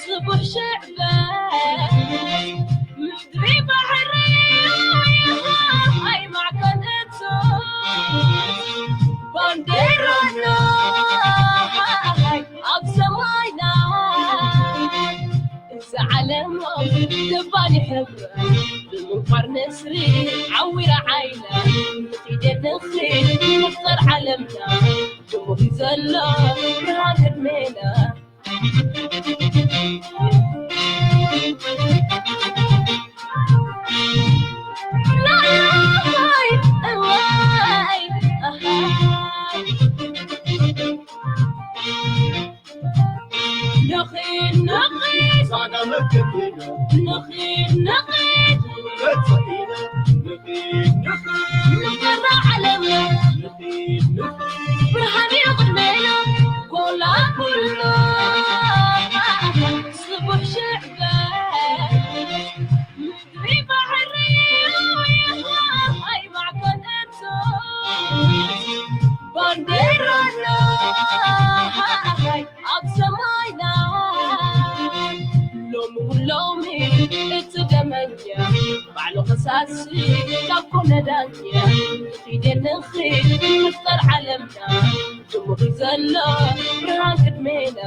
ስቡሕ ሽዕበ ምድሪ ባሕሪ ኣይማዕከነቶ ባንዴራና ኣብ ሰማይና እዛ ዓለም ገባኒ ሕብረ ብምንቋር ንስሪ ዓዊራ ዓይና ንኺደ ንኺድ ንፍጠር ዓለምና ድሙቕ እዩ ዘሎ ብርሃን ቅድሜና ባንዴራና ኣብ ሰማይና ሎሚ ሎሚ እቲ ደመኛ ባዕሉ ከሳሲ ካብ ኮነ ዳኛ ኺደ ንኺድ ንፍጠር ዓለምና ድሙቕ ዘሎ ብርሃን ቅድሜና